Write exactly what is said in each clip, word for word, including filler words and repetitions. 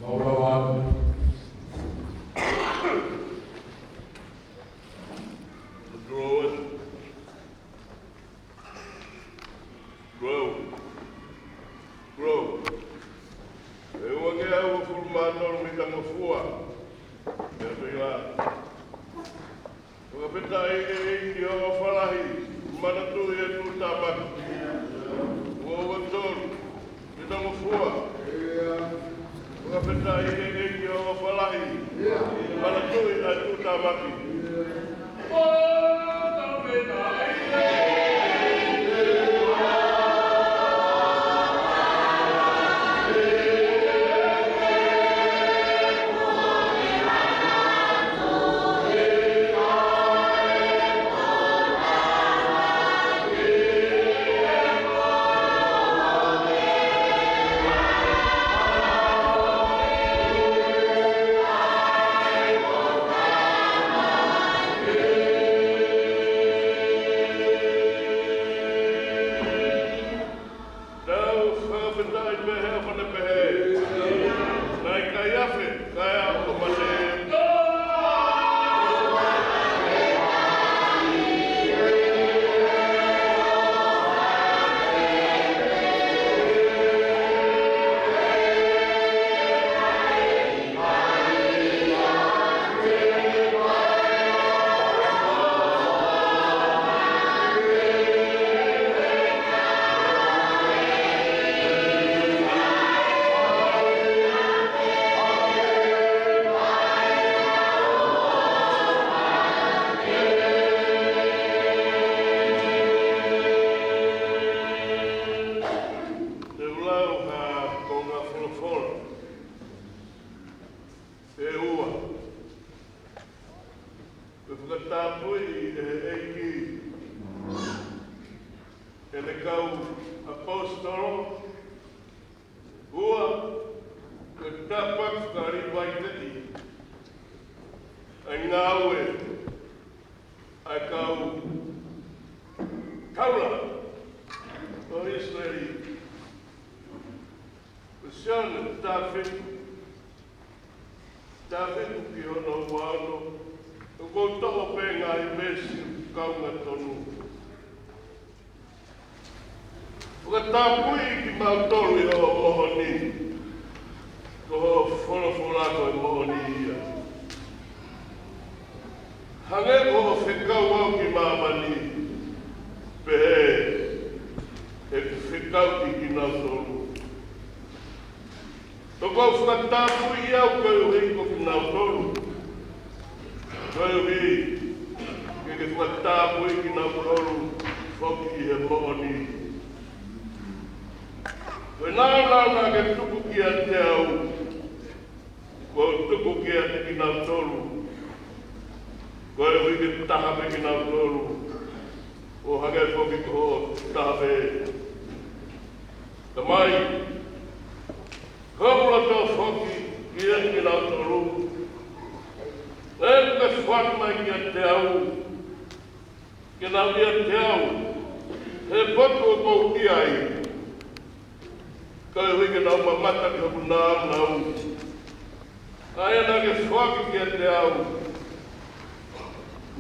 Mau lava atu. Tuloe. Tuloe. Tuloe. ʻE ua ngeau uofulu mā tolu mita ngofua. Pea pehē ʻa Fakafetaʻi ʻEiki ʻofa lahi, manatuʻi e tuʻutāmaki. Ua ua tolu, mita ngofua. Fakafetaʻi ʻEiki ʻofa lahi, manatuʻi e tuʻutāmaki. Tau fakafetaʻi pē he ʻofa ne pehē. Naʻe ʻikai afe, kae ʻoku mate. Te u lau ha konga folofola ʻe ua. Ko e fakatapui ʻe he ʻEiki ʻene kau ʻaposetolo. Ua, ko e tāpuaki fakalīvaiteti ʻa e ngāue ʻa e kau taula ʻo ʻIsileli. Ko Sione taha fitu, taha fitu ki hono ua ono, ʻoku ou toʻo pē ngaahi veesi kaunga tonu. Fakatapui kimautolu ʻi hoʻo moʻoni, ko hoʻo folofola ko e moʻoni ia. Hangē ko hoʻo fekau au ki māmani, pehē ʻeku fekau kinautolu. ʻOku ou fakatapui au koeʻuhi ko kinautolu, koeʻuhi ke ke fakatapui kinautolu foki ʻi he moʻoni. Ko e nāunau naʻa ke tuku kiate au, kuo u tuku kiate kinautolu, koeʻuhi ke taha pē kinautolu, ʻo hangē foki ko hoʻo taha pē. Tamai, ko hoku loto foki kiate kinautolu, ʻoku ke foaki mai kiate au, ke nau ʻiate au he potu ʻoku ou ʻi ai, koeʻuhi ke nau mamata ki hoku nāunau, ʻa ia naʻa ke foaki kiate au,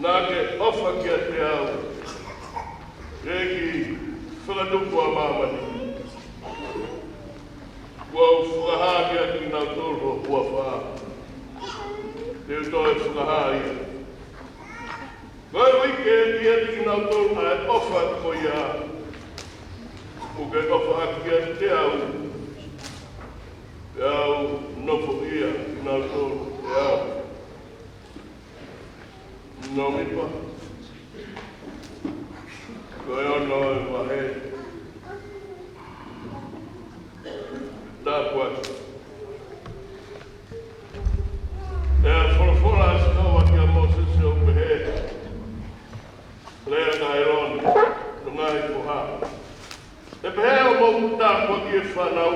naʻa ke ʻofa kiate au, ʻEiki Fakatupu ʻa māmani. Kuo u fakahā kiate kinautolu ho huafa. Te u toe fakahā ia. Koeʻuhi ke ʻiate kinautolu ʻa e ʻofa ko ia ʻoku ke ʻofa ʻaki kiate au, pea u nofoʻia kinautolu ʻe au. Nōmipa. Ko e ono e vahe. Tāpuaki. Pea folofola ʻa Sihova kia Mōsese ʻo pehē, Lea kia ʻĒlone, mo hono ngaahi foha. ʻE pehē ʻo mou tāpuakiʻi e fānau,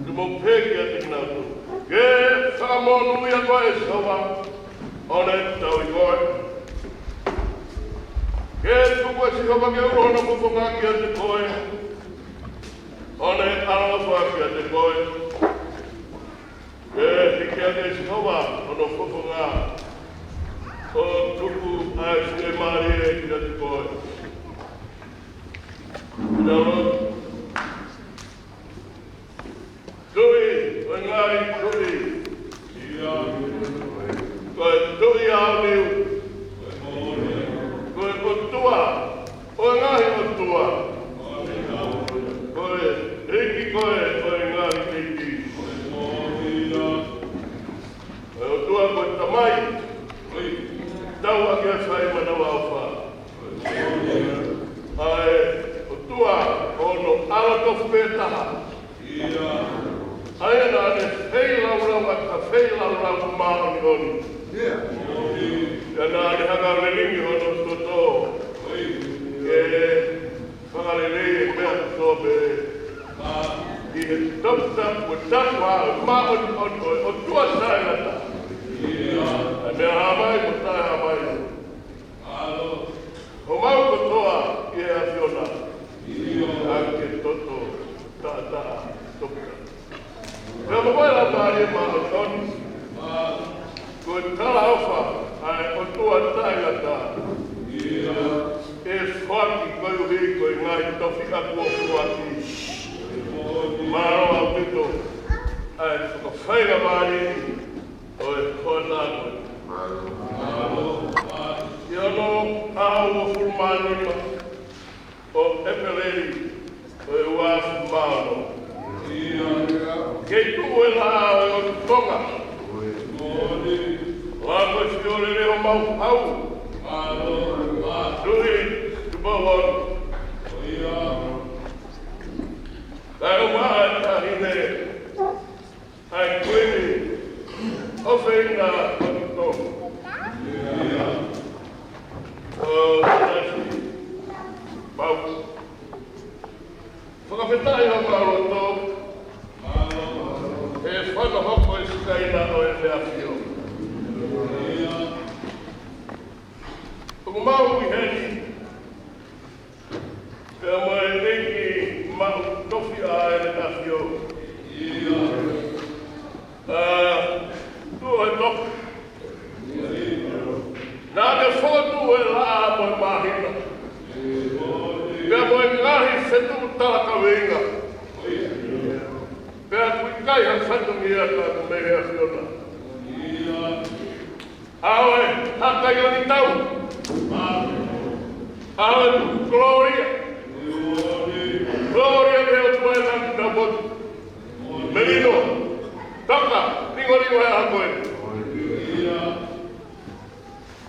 ke mou pehē kiate kinautolu, Ke fakamonūʻia koe ʻe Sihova, ʻo ne tauhi koe. Ke tuku ʻe Sihova ke ʻulo hono fofonga kiate koe, ʻo ne ʻaloʻofa kiate koe. Sihova, ʻo hono fofonga, ʻo tuku ʻa e fiemālie kiate koe. Pea ʻoku Tuʻi ʻo e ngaahi tuʻi. Ko e Tuʻi ʻaoniu. Ko e ʻOtua ʻo e ngaahi ʻotua. Ko e ʻEiki koe ʻo e ngaahi ʻeiki. Ko e ʻOtua ko e Tamai, tauʻaki ʻa e fai manavaʻofa. ʻA e ʻOtua ʻo hono ʻAlo tofu pē taha. ʻA ia naʻa ne feilaulau ʻaki ha feilaulau māʻoniʻoni. Pea naʻa ne hanga ʻo lilingi hono toto ke fakalelei e meʻa kotoa pē ʻi he toputapu ʻo e tapuhā ʻo e māʻoniʻoni ʻo e ʻOtua taʻengata. ʻA e meʻa hā mai mo e taʻehā mai. Homau kotoa ʻi he ʻAfiona. ʻA e toto taʻataʻa toputapu. Pea mo e Laumālie Māʻoniʻoni, ko e talaʻofa ʻa e ʻOtua taʻengata, ʻe foaki koeʻuhi ko e ngaahi tofiʻa kuo foaki. Mālō ʻaupito ʻa e fakafaingamālie ʻo e hoʻatā ko eni. ʻI hono ʻaho uofulu mā nima ʻo ʻEpeleli ʻo e ua afe mā ono. Kei tuʻu e laʻā ʻo e ʻOtu Tonga. Laʻā ko e fiolele ʻo mau hau. Tuʻi Tupou Ono. Kae ʻumaʻā e taʻahine ʻa e Kuini ʻofeina ʻo e ʻOtu Tonga. ʻO Nanasipauʻu. Fakafetaʻi homau loto he fano hoko e sikaina ʻo ʻEne ʻAfio. ʻOku mau ʻi heni pea mo e ʻEiki maʻu tofiʻa ʻa ʻEne ʻAfio. ʻA, tuʻu he tofu. Naʻa ne fokotuʻu e laʻā mo e māhina. Pea mo e ngaahi fetuʻu talakaveinga. Pea ʻoku ʻikai ha fatongia ka ʻoku mei he ʻAfiona. ʻA ē, haka i langi tau. ʻA ē, gloria. Gloria ki he ʻOtua ʻi he langi taupotu. Melino, taka, ningoningo e hako ē.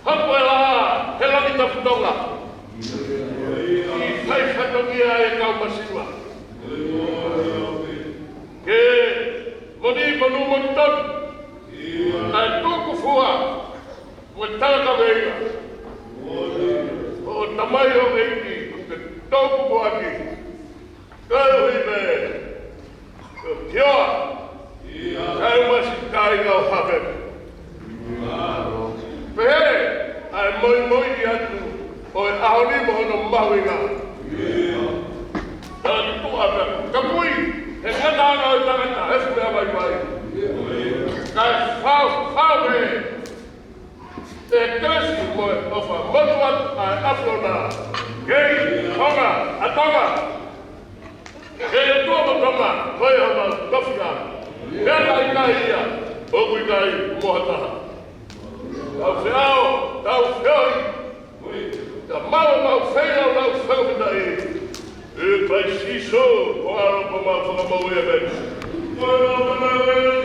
Hako e laʻā he langi tapu Tonga. ʻIkai fatongia e kau masiva. Ke moni monu moni tonu. Kae tuku fua mo e talakaveinga ʻo e tamaioʻeiki kuo ke toukupuʻaki. Kae ʻuhi pē ko Kioa, kae ʻumaʻā siʻi kāinga ʻo Havea. Pehē ʻa e moimoi atu ʻo e ʻaho ni mo hono mahuʻinga. Tala ki tuʻa pē, ka pui he ngataʻanga ʻo e tangata he fuʻu meʻa vaivai. Kae fau, fau ē. ʻE kelesi mo e ʻofa motu atu ʻa e ʻAfiona kei Tonga ʻa Tonga. Kei ʻOtua mo Tonga, ko e ʻOtua tofiʻa. Pea ka ʻikai ia, ʻoku ʻikai mo ha taha. Tau feʻao, tau feohi. Ka mau mau feilaulau fakafetaʻi. ʻE pai Sīsū, ko ʻAlo ko mau Fakamoʻui, ʻēmeni. Ko e mau Fakamoʻui, ʻēmeni.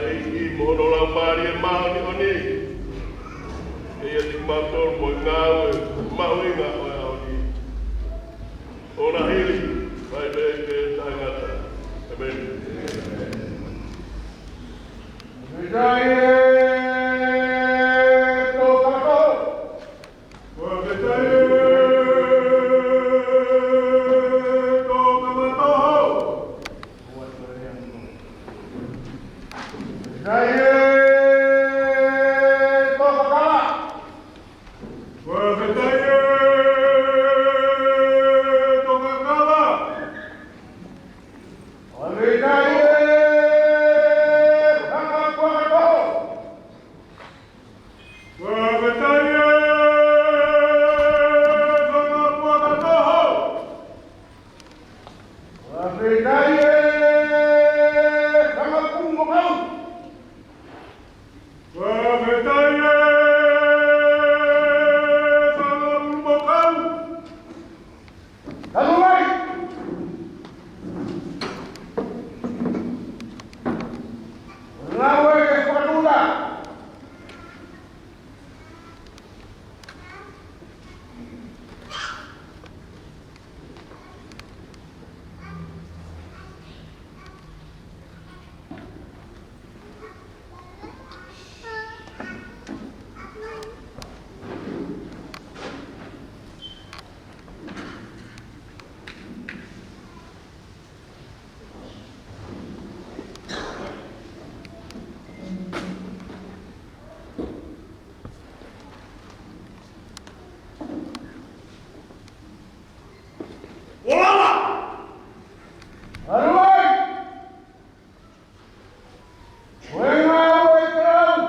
ʻEiki mo hono Laumālie Māʻoniʻoni, ʻe ʻiate kimautolu mo e ngāue mahuʻinga ʻo e ʻaho ni. ʻO na hili, fai pē ʻi he taʻengata. ʻĒmeni. Mitaie tō kakato. Fakafetaʻi e tō kakato. Fakafetaʻi e tō kakala. Fakafetaʻi e tō kakala. Fakafetaʻi e fanga puaka toho. Fakafetaʻi e fanga puaka toho. Fakafetaʻi e fanga pulumokau. Fakafetaʻi e fanga pulumokau. Tanu mai! Lau e ke fakatula. Olala! Aruai! Uenga ue kau!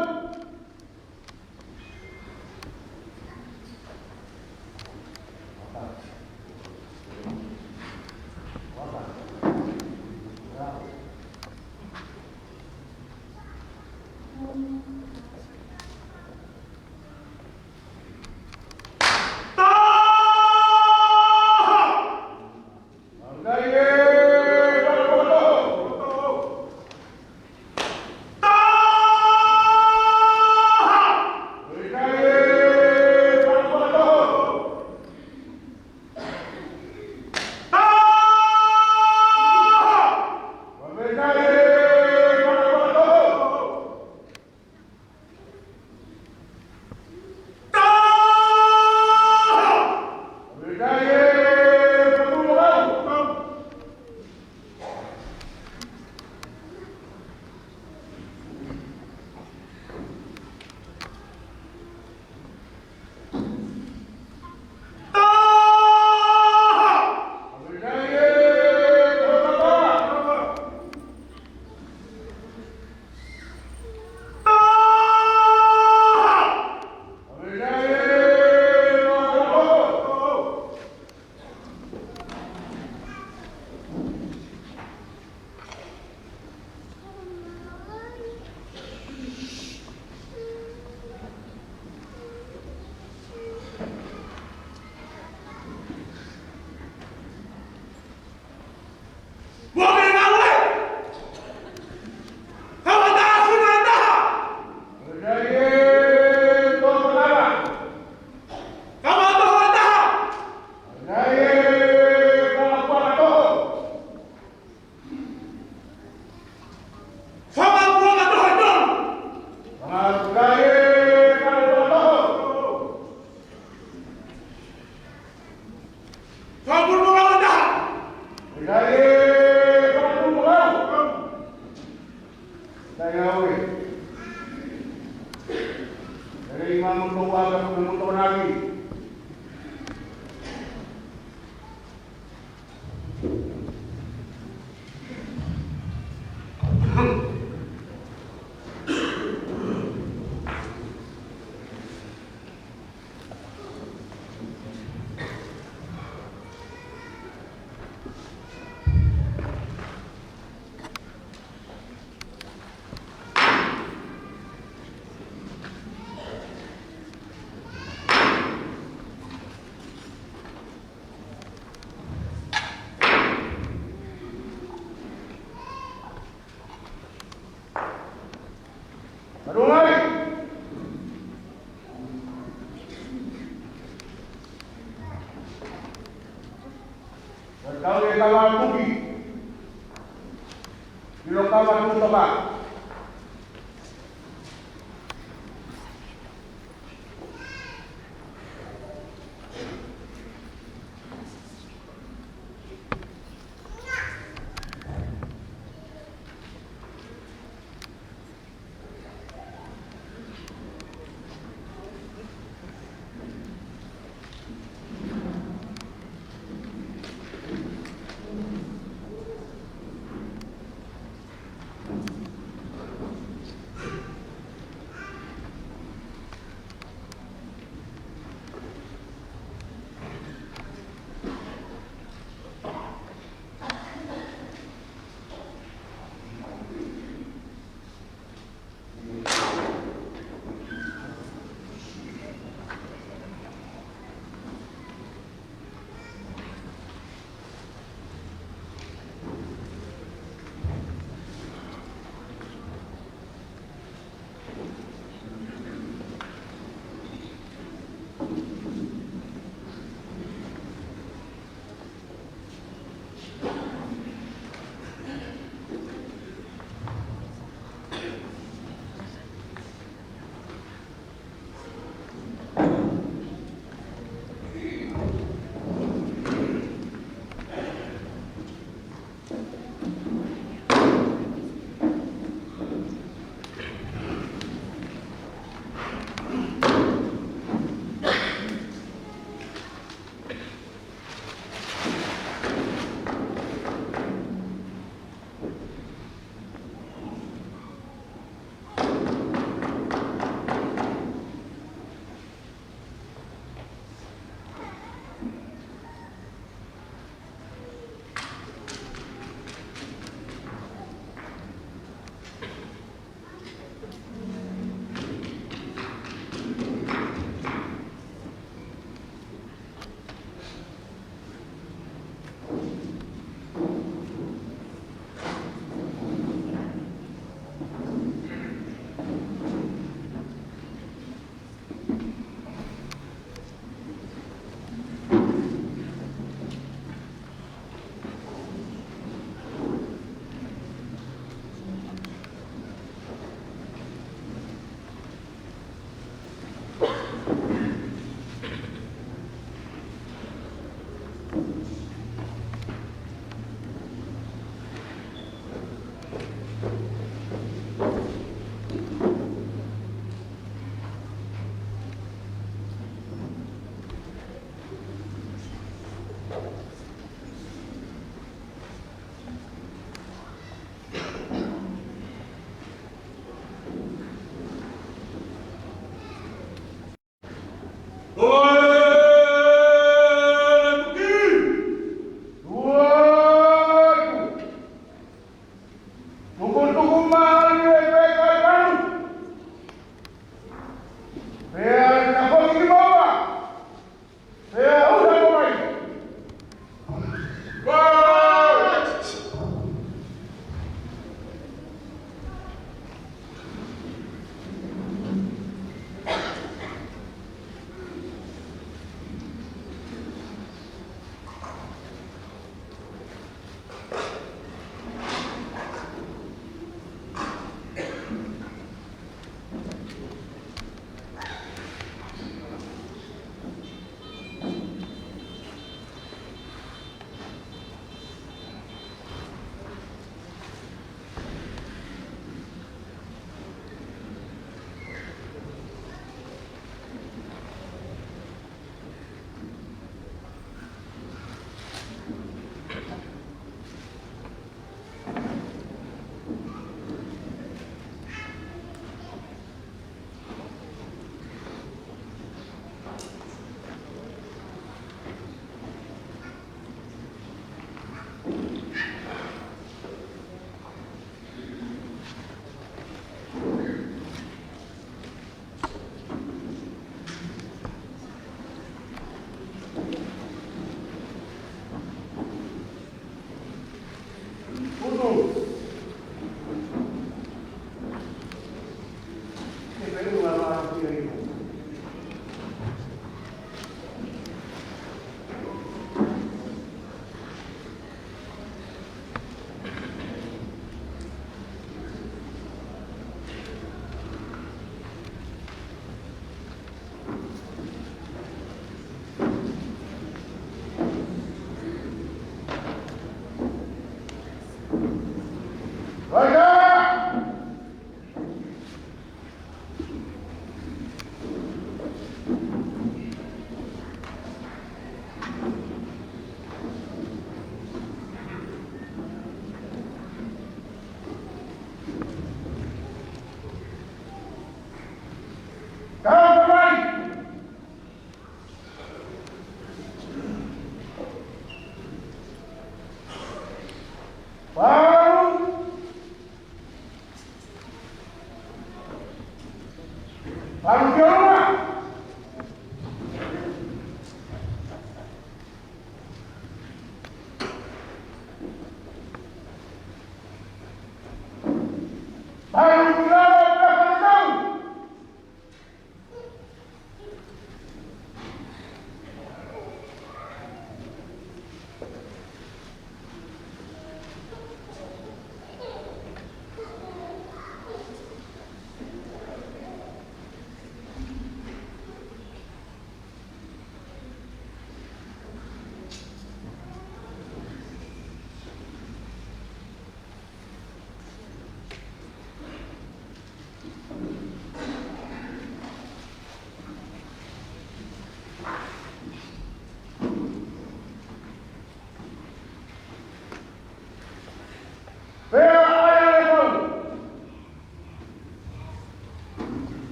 Kalungai. Ka tau e kava tuki. Ilo kava tutoka.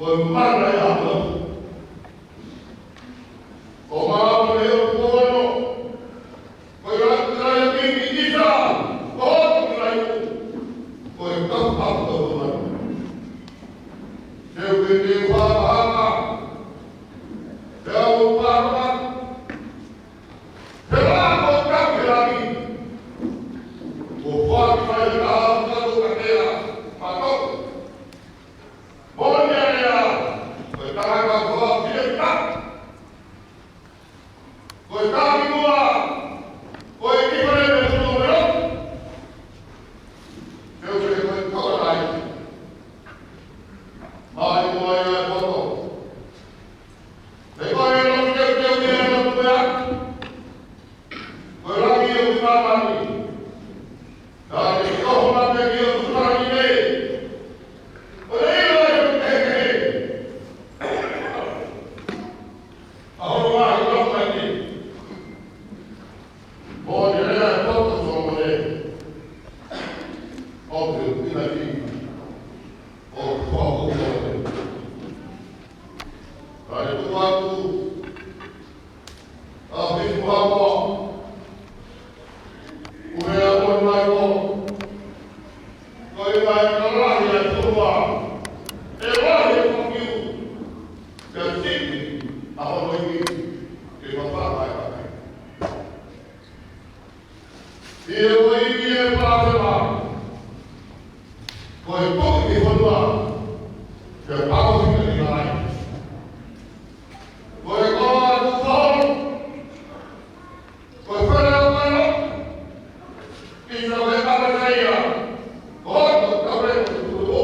Ko e mana ʻe ʻaho. Ko e mana ʻe ʻaho. Ko e ʻaho ʻo e ʻEiki ʻi ʻIsa. Ko hoku ʻEiki. Ko e kau ʻaho ʻo e mana. Te u ke te u hāhā. Te u hāhā. He la ko ka ke la ni. Ko fua ki fai la ka to ka ke la. Ma to. Mo ni a ea. Ko e taha ka ko a ki e ka. Ko e ka ki mua. Ko e ki fai me ko no me o. Te u ke ko e ka la. Mai mo ai ai ko to. He ko e loki teuteu ni e loki pea. Ko e loki ʻo māmani. Ka te ki ʻoho mate ki ʻoho māmani nei. Ko e ilo e ʻoho kehekehe. ʻA hono ngaahi loki mai nei. Mo e lea e poto so mo nei. ʻO te u pina ki. ʻO te u pina ki. Ka e tuku atu. ʻA e fisi mo hamo. Ko e meʻa ko eni mai ko. Ko e ngaahi kalahi ʻa e fonua. ʻE lahi e fokiu. Pea siʻi ʻa hono ivi. Ke mapā mai kakai. ʻI he ʻoiki e pātema. Ko e tuʻi ki fonua. Ke pako fika ki ngai. Ko e koa tu fau. Ko e fere o mano. Ki sa me kama saia. Ko hoto kape ko tuʻu.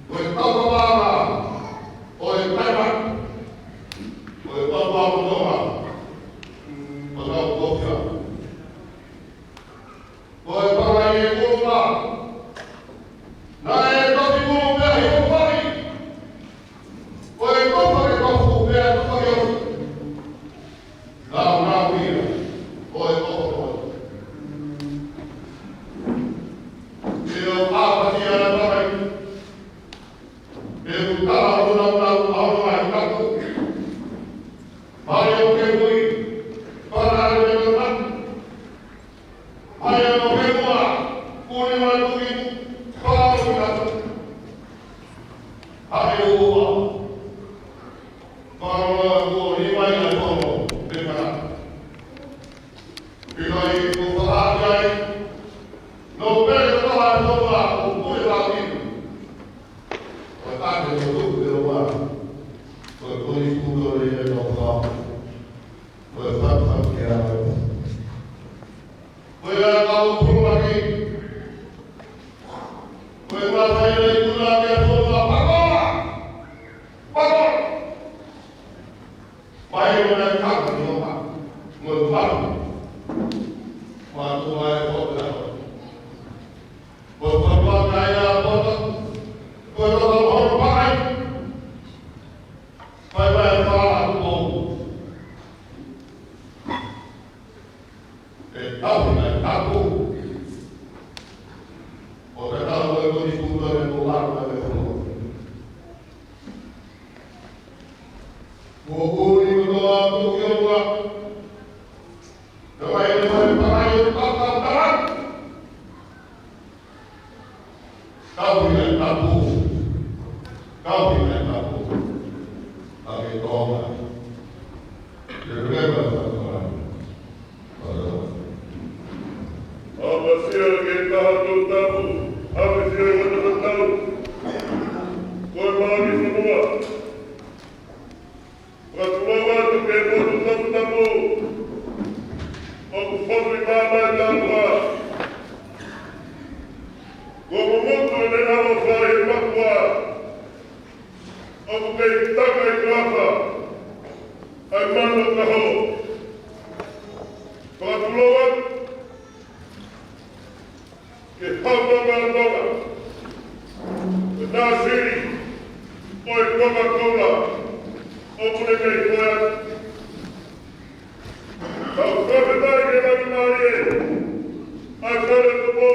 Ko e tau ka pāma. Ko e kaima. Ko e tau ka pāma. Ko tau kofia. Ko e pāma i e kofia. Naʻe toki kulu pea he kofia. Ko e kofa ke kofu pea kofa ke ofi. Nau nau ia. Ko e kofa ko. Ke o pāma ki ana pāma. Ke u tala o nau nau au mai kaku. Mai o ke mui. Para ale me nau nau. Mai o ke mua. Kuni mai tuki. Para o kaku. Hai o ua. Para o ua. Kuni mai na kono. Pekara. Pea ʻi ko fakaʻaʻi ai, no pele ko ai ko la ko pule la ki. Ko tate ko tu pele wa. Ko ko i ku to le le no fa. Ko fa fa ke a. Ko ia ka o pule la ki. Ko ia ka i le ku la ke ko la pa ko la. Pa ko la. Mai o na kaka ni o ha. Mo e maru. Mo e atu mai o te aho. Mo e patua kai a poto. Mo e toko horo pai. Pai mai e fala atu mo. E tau na tapu. O te tau e koni kuta e ko laro na e fala. Ko ʻoku ʻi loto ʻo Tokioka. Ka mai ʻe mai pakai ʻo tata tata. Kau ʻi ai tapu. Kau ʻi ai tapu. Ake Tonga. Te remember the Tonga. ʻApasia ke taha tau tapu. ʻApasia ke taha tau. Ko e mālie Samoa. Fakatulou atu ke motu toputapu. ʻOku fotu ʻi māmani tāpuha. Ko momotu ʻene ʻaloʻofa ʻi he makuā. ʻOku kei taka ʻi he kalafa. ʻAi mano kaho. Fakatulou atu. Ke hau tonga tonga. Ko e nāsiri. ʻO e Coca-Cola. ʻOku ne kei koe atu. Tau fakafetaʻi ke laki mālie. ʻAi fale ko pō.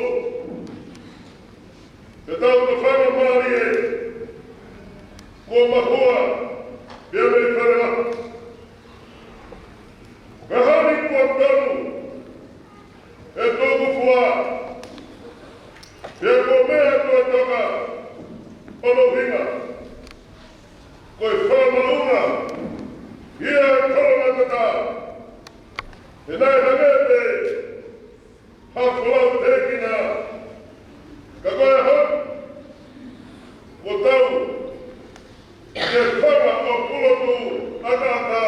Ke tau ka fanga mālie. Kuo mahua, pea mei fale lahi. Ngahani kuo tonu, ʻe tuku fua. Pea kuo meʻa atu e toka, ʻo ʻuhinga. Ko e fanga maʻunga, ia e kolo matata. He naʻe hangē pē ha folau tēkina, ka ko e hā, kuo tau, ke fanga ʻo pulotu ʻataʻatā,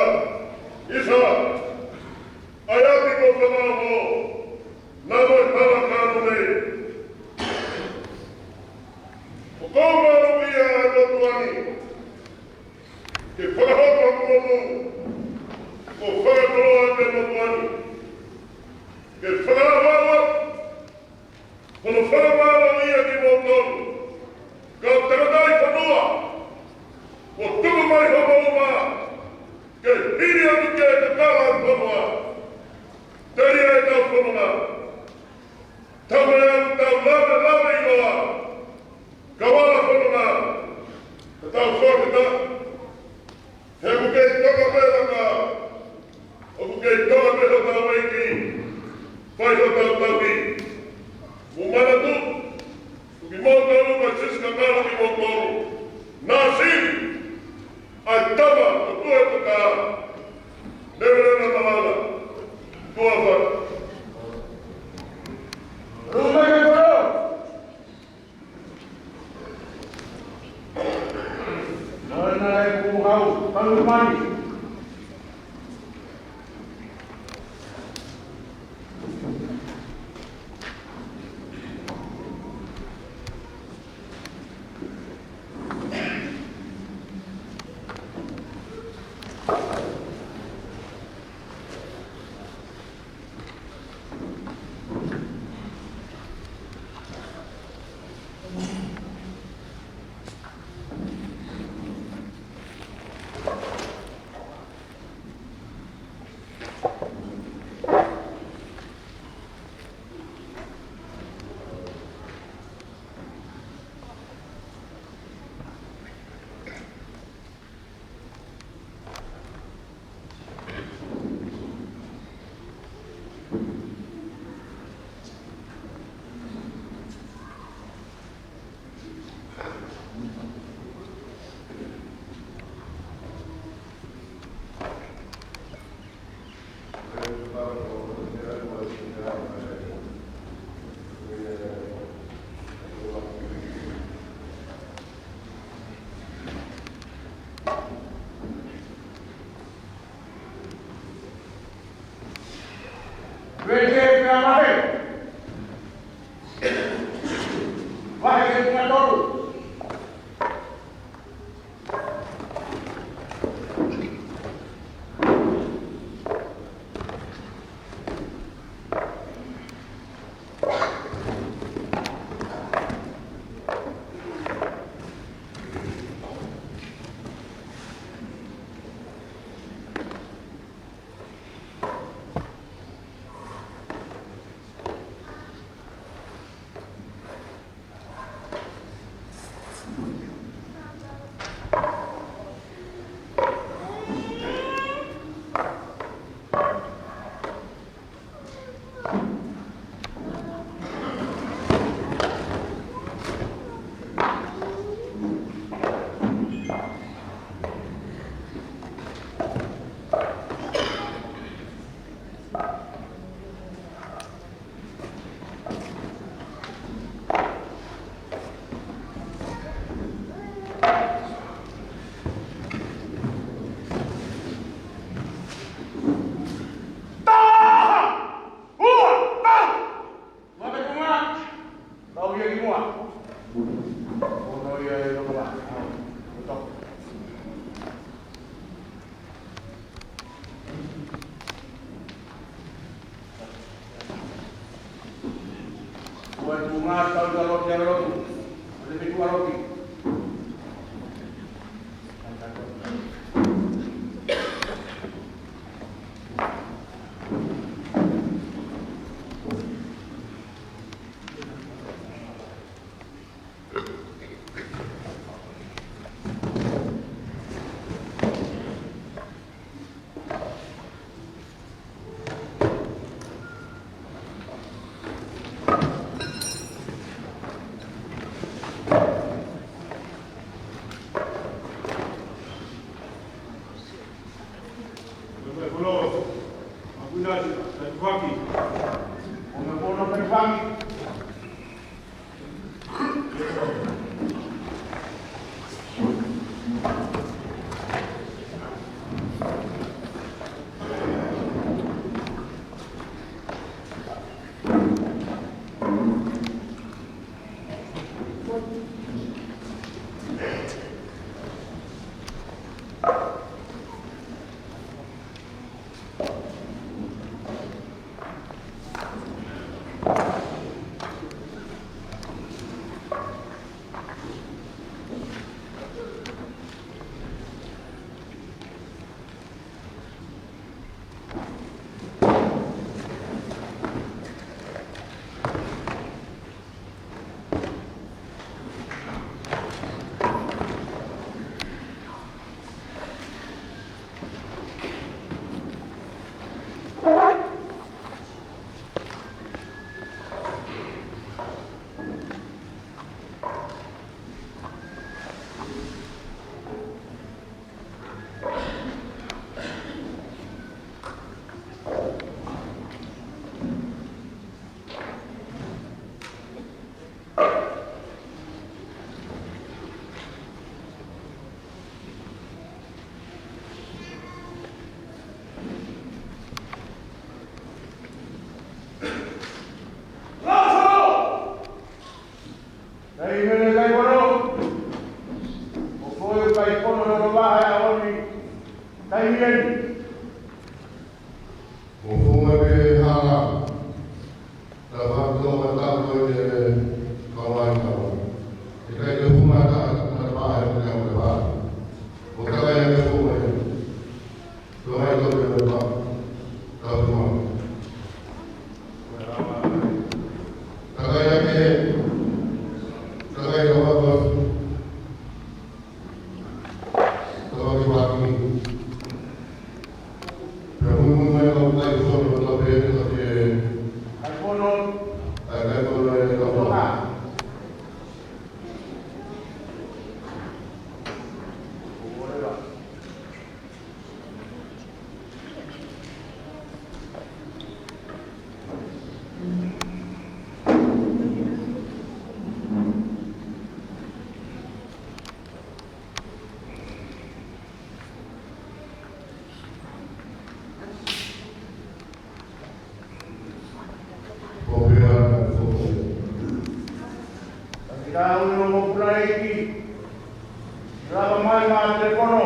ʻisa, ʻa e ʻapi ko Fangaloa, naʻa mo e hala ka mo nei. ʻOku ou malu ia ʻa e motuʻa ni, ke fakahoko ʻa e motu, ʻo fakakoloa ʻa e motuʻa ni. Ke fakahoko, hono fakamālō ia kimoutolu, kau tangataʻi fonua, ʻo tuku mai homou uma, ke hili atu ke te kala fonua, tali ai tau fonua, tau mea tau lave, lave ʻiloa, kau ala fonua, ka tau fakata, he ʻoku kei toka pē laka, ʻoku kei toka pē hotau ʻEiki, fai hotau tauhi. Mou manatu, ʻoku kimoutolu ka Sisika kala kimoutolu. Naʻa si, ʻa e tama, ʻo tue toka, leveleva malala, tuafa. Rumaka koro. Nana e kuhau, talu mai. Vete pea lahi. Vahe ke tuna tolu. Taha! Ua! Taha! Mata ki muʻa. Kau ia ki muʻa. Ono ia e loko la. Koto. Ua tu mata ua loki ua loki. Ua loki ua loki. Ka ʻoku ne ongo pula ʻeiki. Lava mai mā telefono.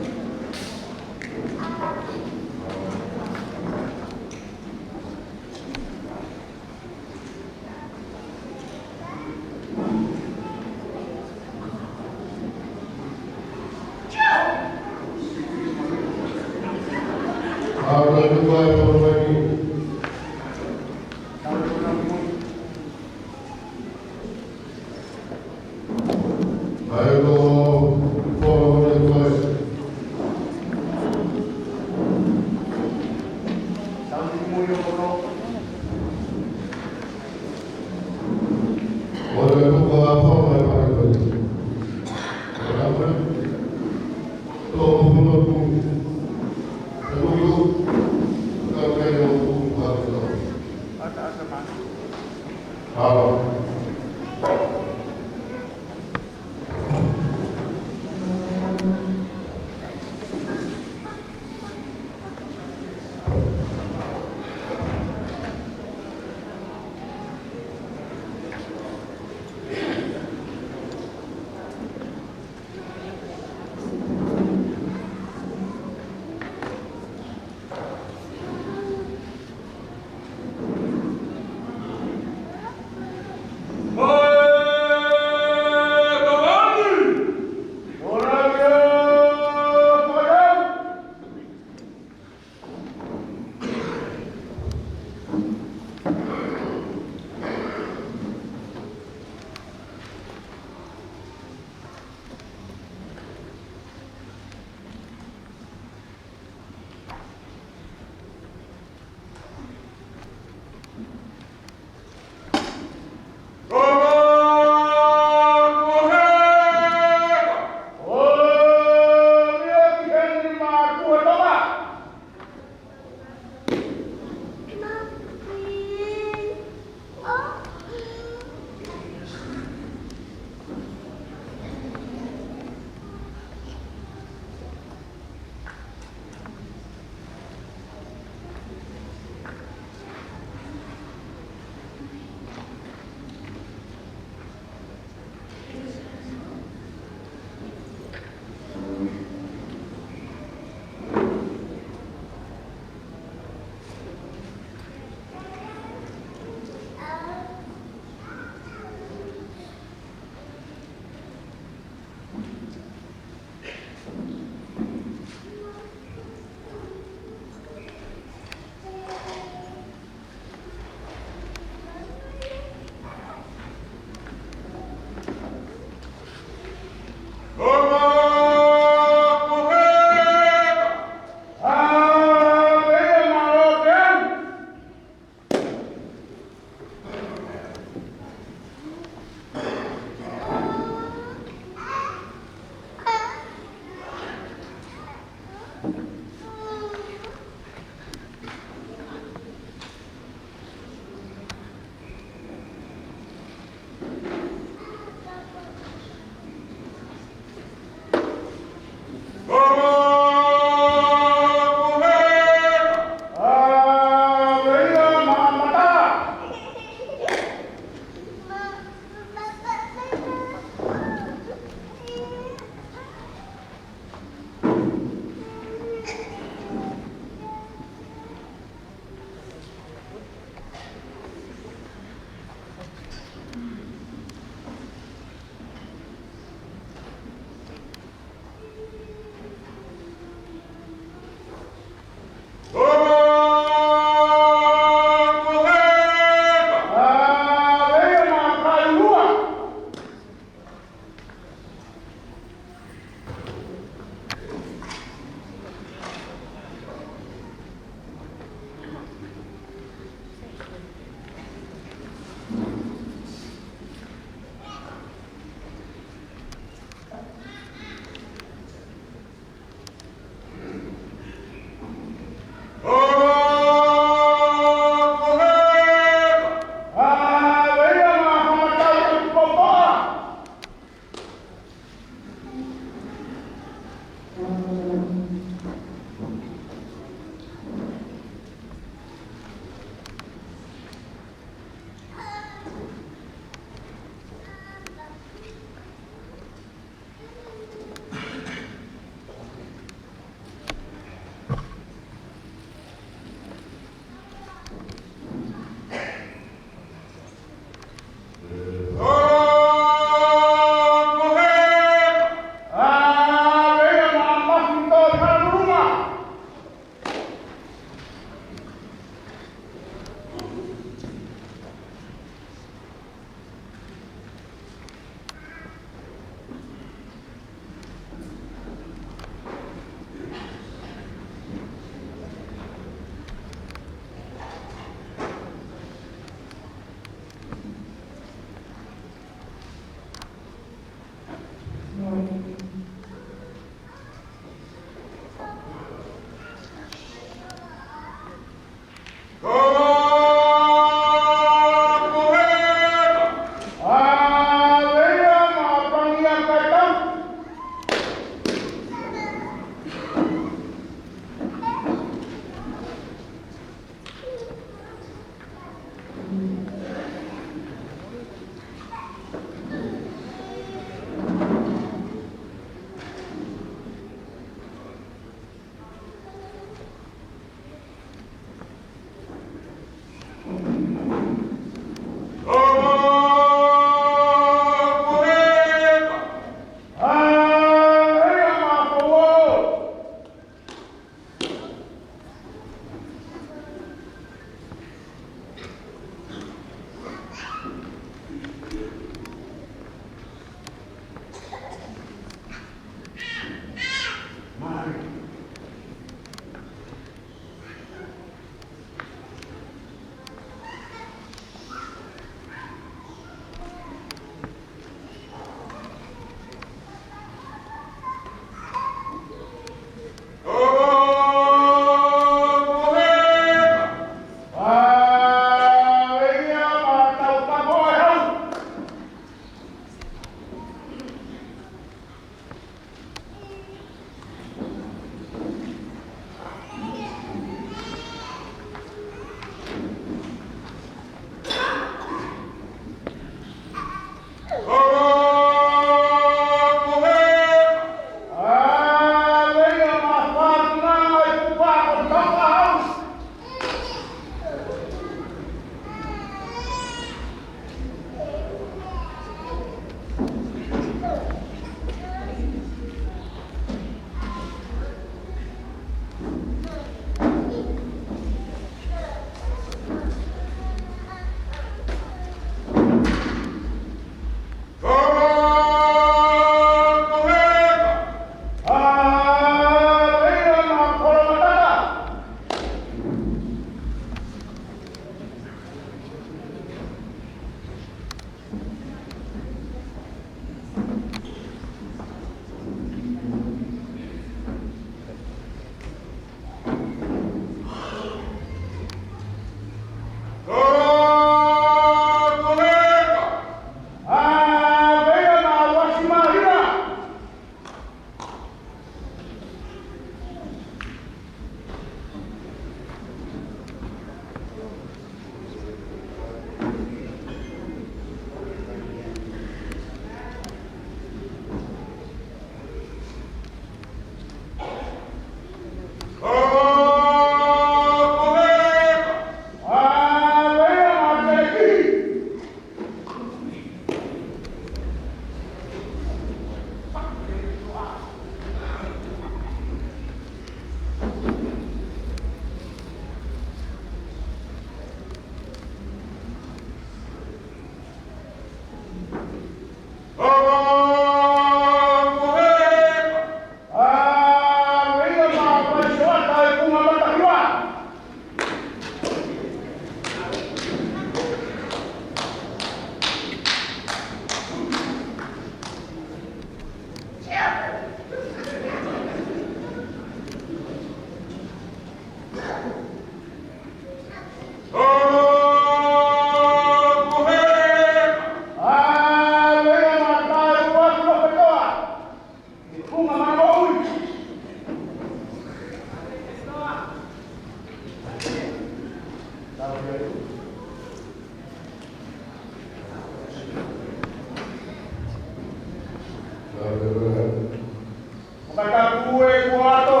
Fakatapu e kuato.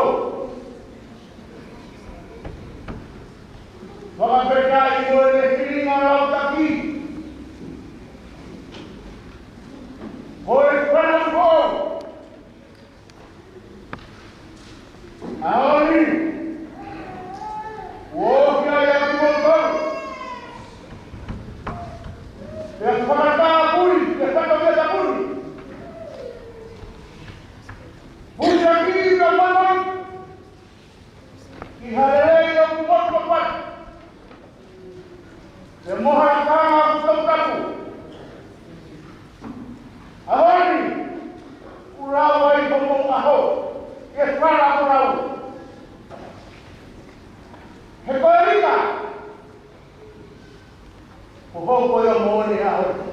Fakafetaʻi mo e fili ngā lautaki. Ko e fana ko. ʻAho ni. Kuo ʻosi ʻa ia kuo tau. Pea fakatapu, pea fakatapu. Pusiaki ka mamai. Ki ha lelei ʻoku motuʻa pea mo ha lakanga ʻoku toputapu. ʻAho ni, ʻoku lau ai homou ʻaho, ke fala ʻo lau. He ko e lika, ko hoʻo ko ia moʻoni ʻaho ni.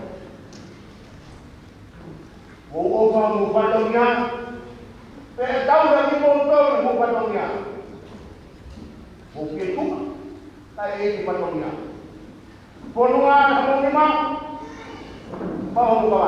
Mou ʻofa mo fatongia, pea tau ia kimoutolu mo fatongia. Mou ke tuʻa, kae ʻikai ke fatongia. Fonua na mo ni ma, ma o ka.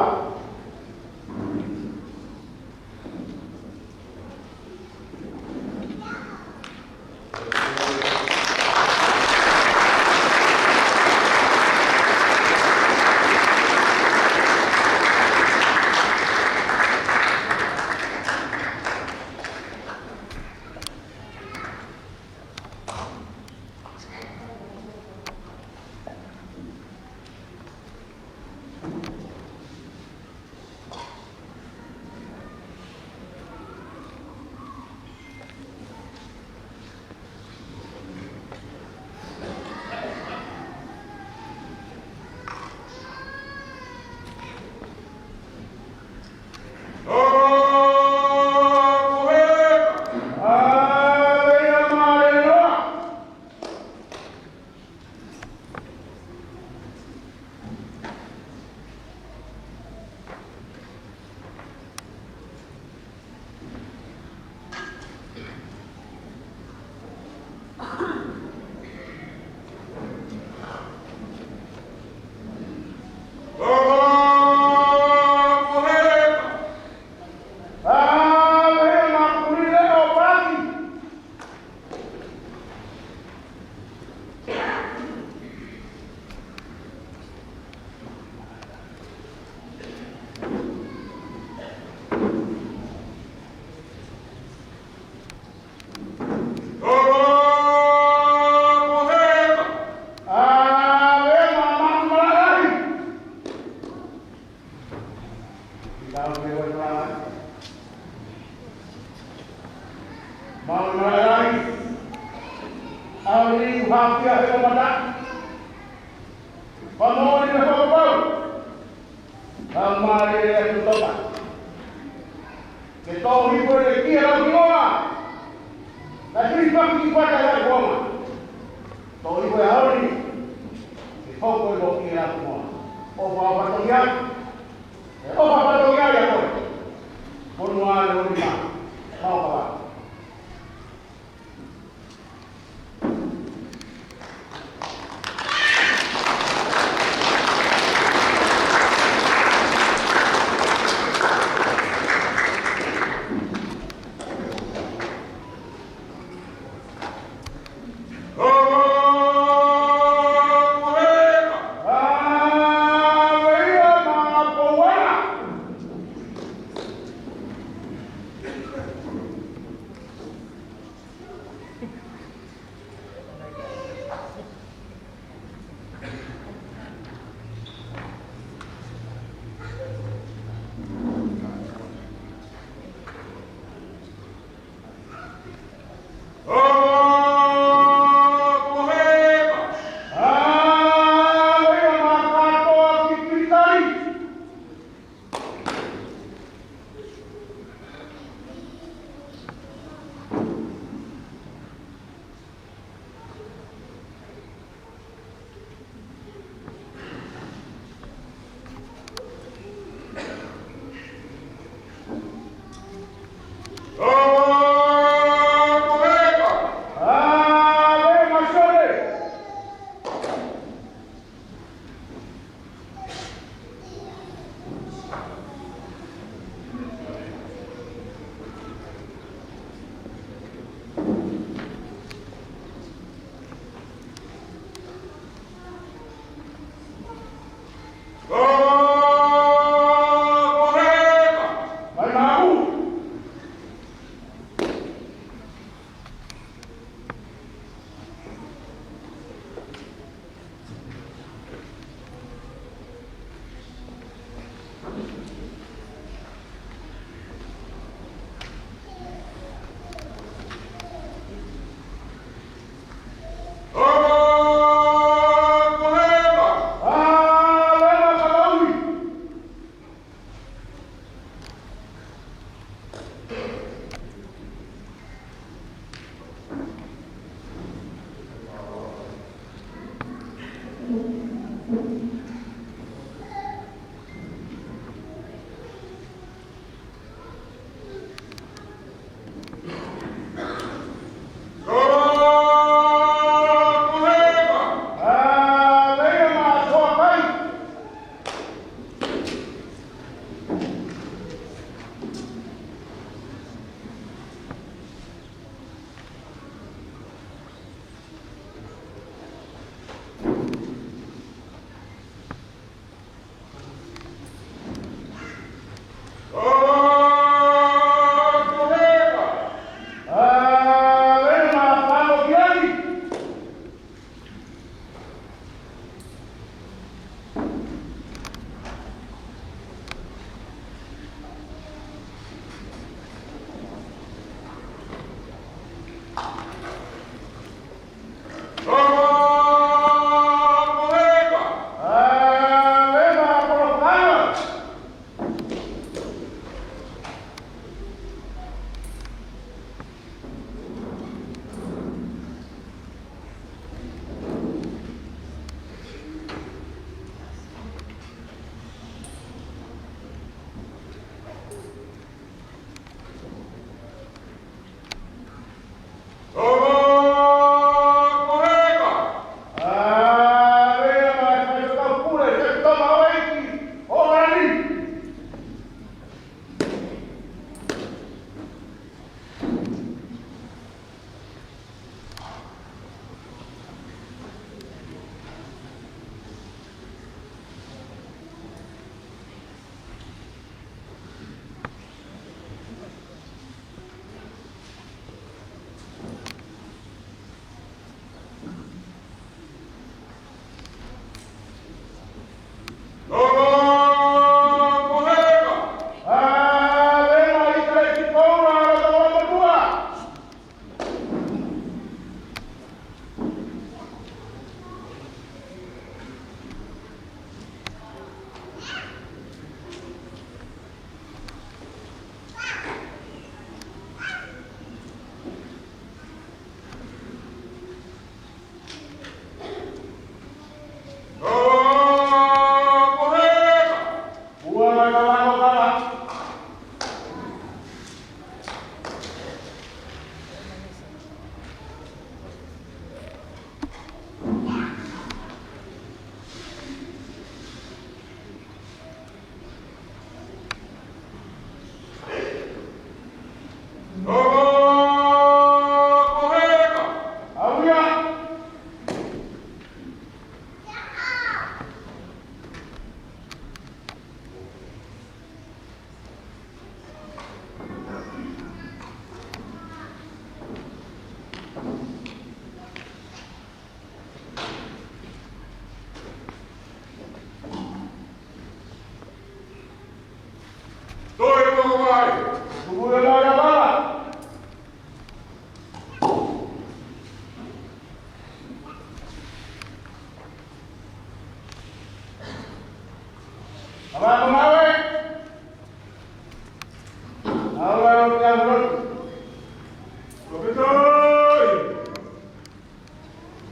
Mau malaʻai, au ni uhapia he kamata. Pamoni me fakapau. Ka mali e atu toka. Ke tau hipo le kia lau ki oa. Na tui paki ki pata lau ki oa. Tau hipo e aoni. Ke hoko e lo kia lau ki oa. ʻOfa ʻo fatongia. ʻE ʻofa fatongia ia koe. Fonua le ʻoni ma. Mau kala.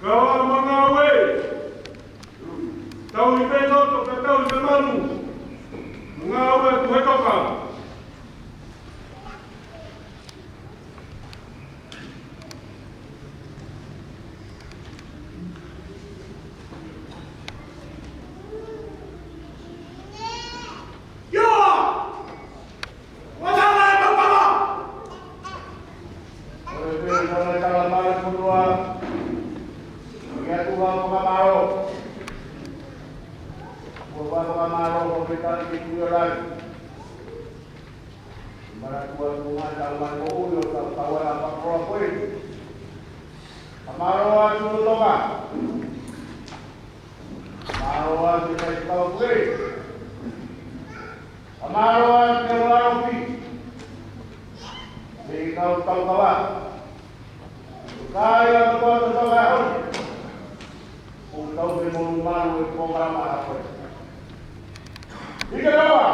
Kau mangau ē. Tauhi pē loto, pea tauhi pē malu. Mangau ē, Tuʻi Toka. Ia! Ua tala e pau papa! ʻOku ou tui ʻoku tala mai e fonua, ʻoku ʻi ai ʻa e fakamālō. ʻOku ʻi ai ʻa e fakamālō, ʻoku tali ki he Tuʻi ʻo Langi. Manatua tu mai tau mai ko ui ʻo tau tau ana pakoroa ko ē. Fakamālō atu Tuʻi Toka. Fakamālō atu ki he kau ko ē. Fakamālō atu ki he Lalofi. Ki he kau tau kava. Kai a kua to tau ka hoi. ʻOku tau te monu malu e pōkalama a koe. ʻIke rawa.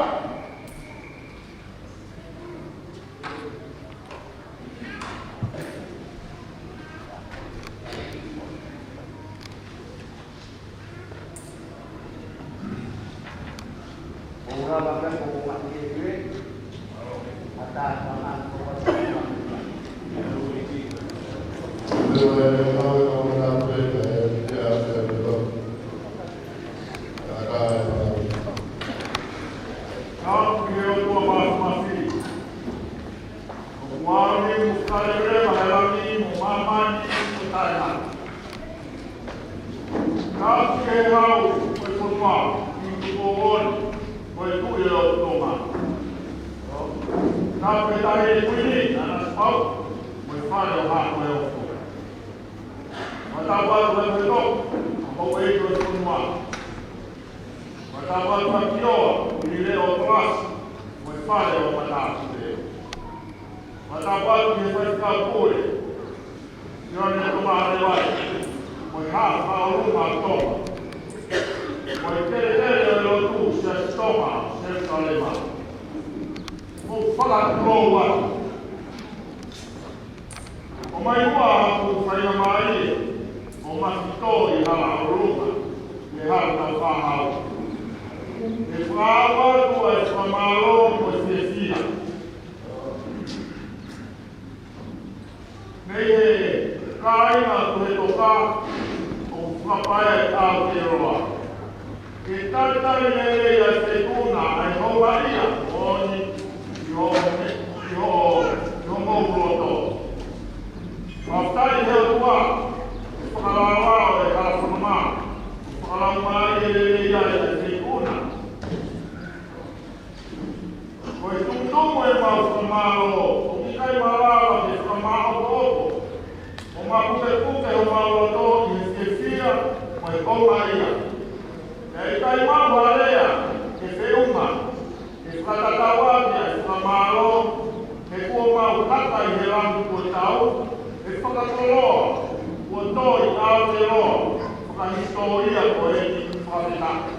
Tapu ki he Hau ʻo e fonua, ʻi Tupou Oni, ko e Tuʻi ʻo Tonga. Tapu ki he Taʻahine Kuini, Nanasipauʻu, mo e fale ʻo Haʻa Moheofo. Fakatapu atu ki he Toko, ʻa e houʻeiki ʻo e fonua. Fakatapu atu ki he Kioa, ʻi he Leʻo Tolasi, mo e fale ʻo Matāpule. Fakatapu atu ki he Faifekau Pule, Sione Tomaʻalevai, mo e Haʻa Fakaʻolunga ʻo Tonga, mo e kelekele ʻo e lotu Siasi Tonga ʻo Selusalema. Ko e fakatulou atu. ʻOmai muʻa haku faingamālie ʻo mafito ʻi he Hala ʻo Tonga, ʻi he Hala Taufaʻāhau. ʻE fakaʻau atu ʻa e fakamālō mo e fiefia mei he kāinga Tuʻi Toka ʻo Fakapaea ʻi Aotearoa. Ke talitali lelei ʻa e feituʻu na ʻa e houngaʻia moʻoni ʻi ho, ʻi ho, ʻi homou loto. Fakafetaʻi he ʻOtua, ʻe fakalaolao e halafononga, ʻe fakalaumālie lelei ai ʻa e feituʻu na. Ko e tumutumu ʻemau fakamālō, ʻoku ʻikai malava ke fakamāʻopoʻopo ʻo mapukepuke homau loto ʻi he fiefia mo e houngaʻia. Pea ʻikai maʻu ha lea ke feʻunga ke fakatatau ʻaki ʻa e fakamālō, he kuo mau haka ʻi he langi kuo tau, ʻe fakakoloa kuo tō ʻi Aotearoa, fakahisitōlia ko eni. Fakafetaʻi.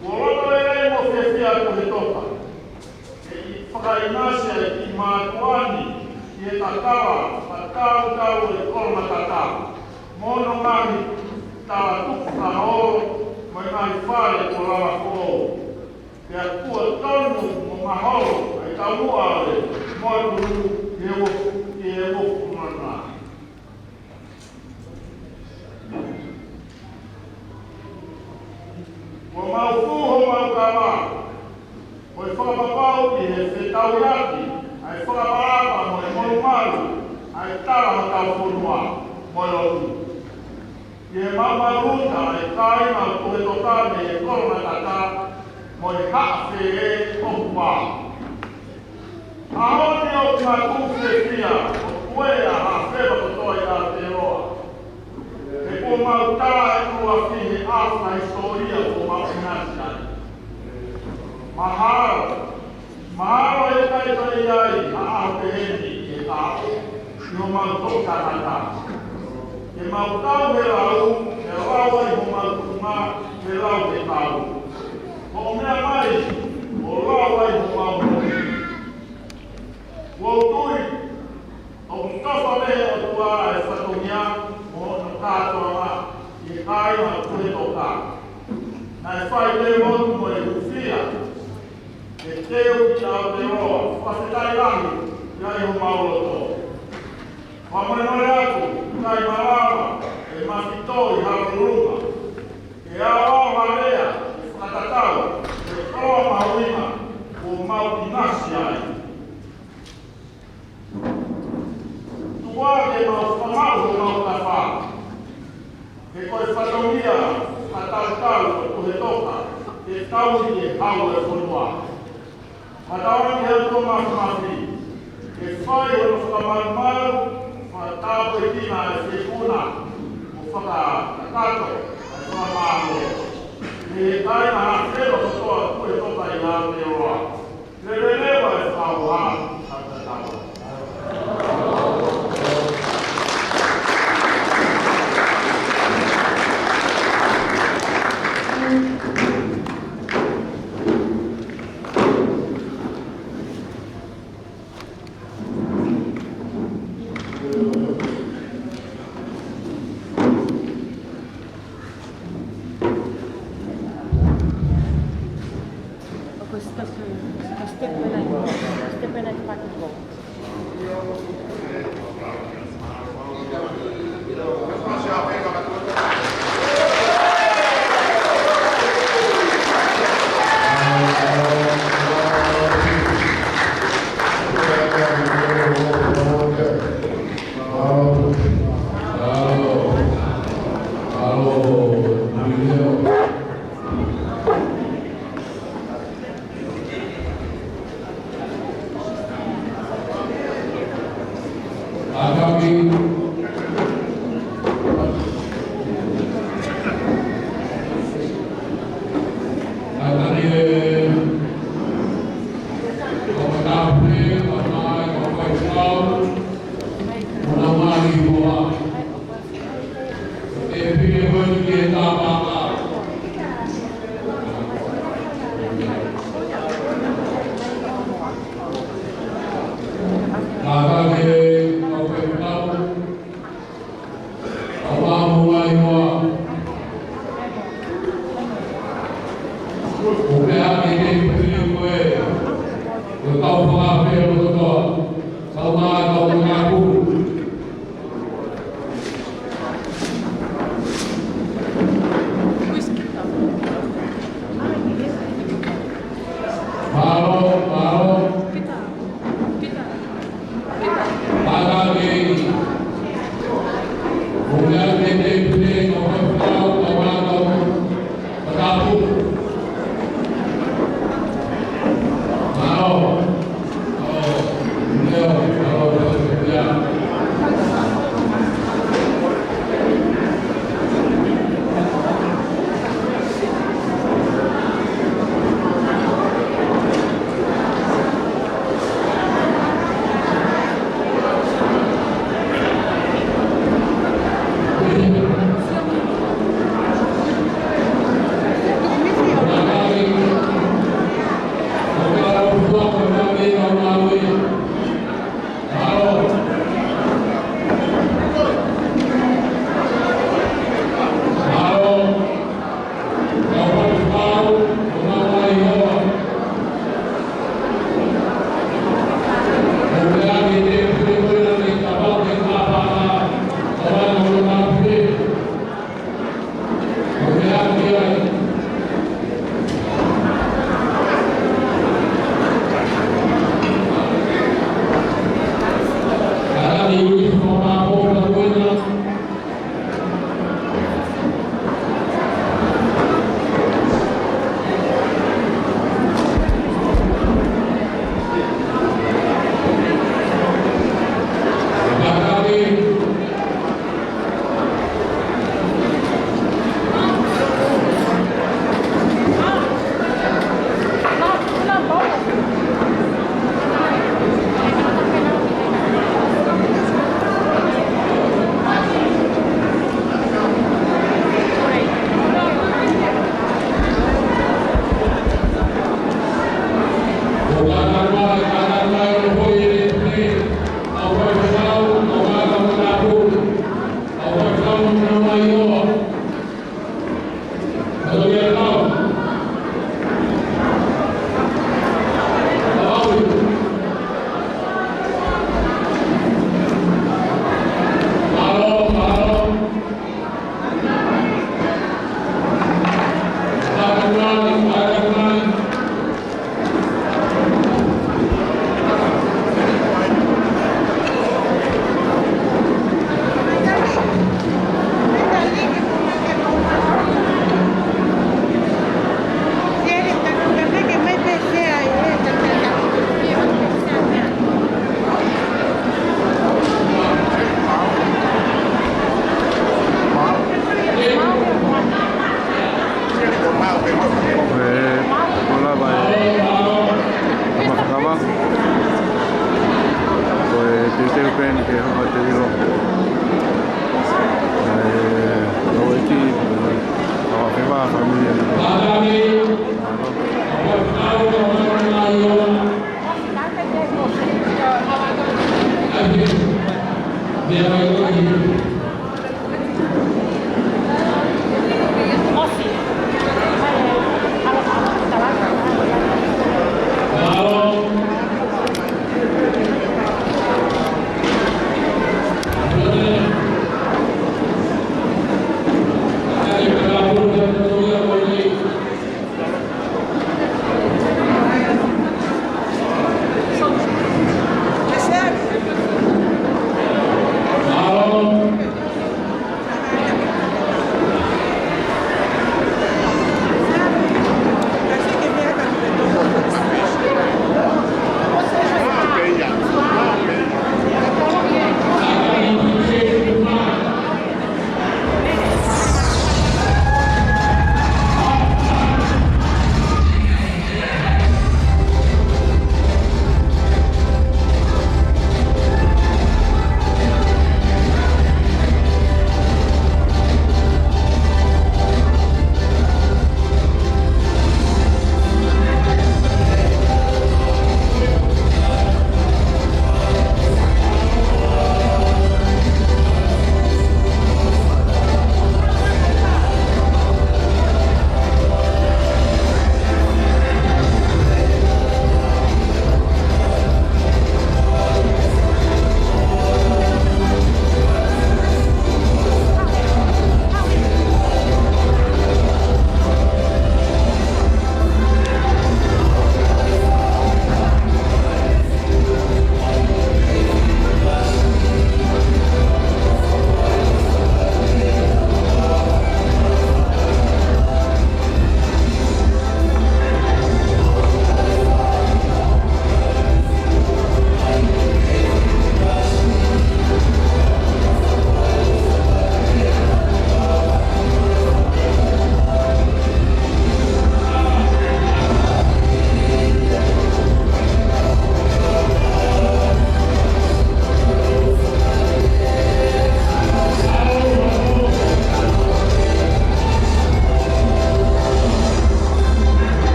Kuo loto lelei mo fiefia ʻa Tuʻi Toka ke fakaʻinasi ʻa e kiʻi mātuʻa ni ʻi he tatala fakatautau ʻo e kolonga tata, mo hono ngaahi talatuku fakaholo, mo e ngaahi fale kuo lava foʻou. Pea kuo tonu mo maholo ʻa e taumuʻa ʻo e moʻui ʻi he uo, ʻi he uo kumana. Kuo mau fū homau kava, ko e fakapapau ʻi he fetauhiʻaki ʻa e fakapapau mo e molumalu ʻa e tala hotau fonua mo e lotu. ʻI he maumau luta ʻa e kāinga ʻo Tuʻi Toka mei he kolonga tata mo e haʻa fē ʻoku pā. ʻAho ni ʻoku mau fiefia ʻo puea ʻa e haʻa fē kotoa ʻi Aotearoa. He kuo mau tā e ʻuluaki he ʻaho fakahisitōlia kuo mau ʻinasi ai. Mahalo, mahalo he ʻikai toe ʻi ai ha ʻaho pehē ni ʻi he taʻu ʻi homau toʻutangata. Ke mau tau he lau, ke lau ai homau tuʻunga, ke lau he tau. Ko e meʻa mai, ʻo lau ai homau moʻui. Kuo u tui ʻoku tofa mei he ʻOtua ʻa e fatongia mo hono kātoanga ʻi he kāinga ʻo Tuʻi Toka. Naʻe fai pē motu mo e hūfia ke teu ki Aotearoa, fakafetaʻi lahi ʻi homau loto. Fakamolemole atu, ʻikai malava ʻe mafito ʻi Honolulu, ke ʻaoʻao ha lea ke fakatatau e koloa mahuʻinga kuo mau ʻinasi ai. Tuku ke mau fakamaʻu homau tafa, he ko e fatongia fakatautau ʻo Tuʻi Toka ke tauhi e hau ʻo e fonua. Fakatauange ki he ʻOtua Māfimafi ke fai hono fakamalumalu, fakatāpuekina e feituʻu na, mo fakakakato ʻa e fakamālō. He ʻikai ha felo kotoa Tuʻi Toka ʻi Aotearoa. Leveleva e fakahoha, fakatauange.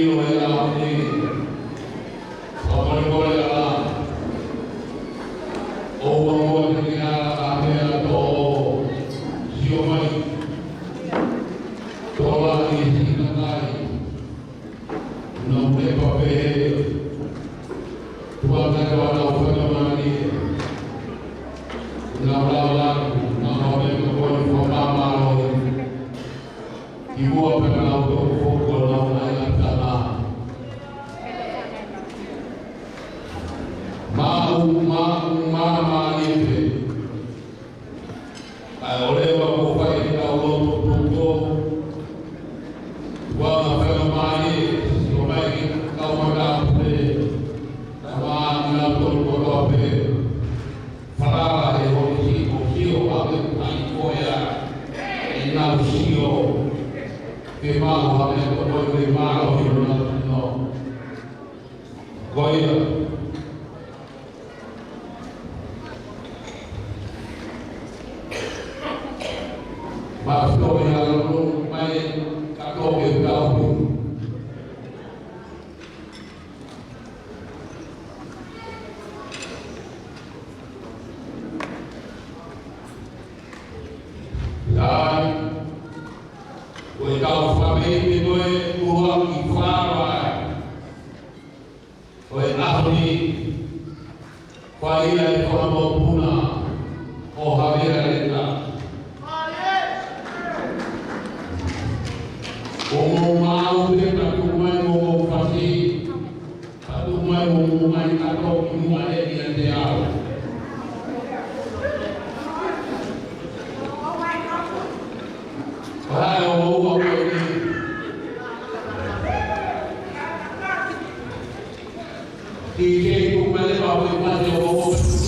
ʻIo, ʻe ʻaho ni, fakamolemole ā, ʻoua muʻa ke ke ala ka mea tō sio mai. Tō la ki he kakai. Nau mepa pehē, tuʻa kae ʻoua naʻa fakamālie. Nau lava, nau mepa ko e fakamālō. Kimuʻa pea nau toki foki ʻo nau ʻai ʻatā. Maʻu, maʻu, maʻu, maʻu, maʻu, ʻa e ʻoleva kuo fai ʻe he kau lotu tuʻutuʻu. Ua na fai mai, sio mai ki he kau matāpule. Ka mā ni na tonu kotoa pē. Falala he holi sio, sio, ʻave kai koe ā. ʻE nau sio. Ke maʻu ʻa e toko i ke maʻu ʻi hona tino. Ko ia. Mafio ia lo mai ka toke tau. Ai, ko e kau fāmili ko e ua ki fāmili. Ko e ʻaho ni, fai ai e fakamokopuna ʻo Havea Leta. ʻO mou maʻu pē ka tuku mai mo mou fasi, ka tuku mai mo mou mai ka toki muʻa e ia te au. Kae ʻoua ʻoua ʻoua. Ki he kuku mele wa ʻoua ʻoua.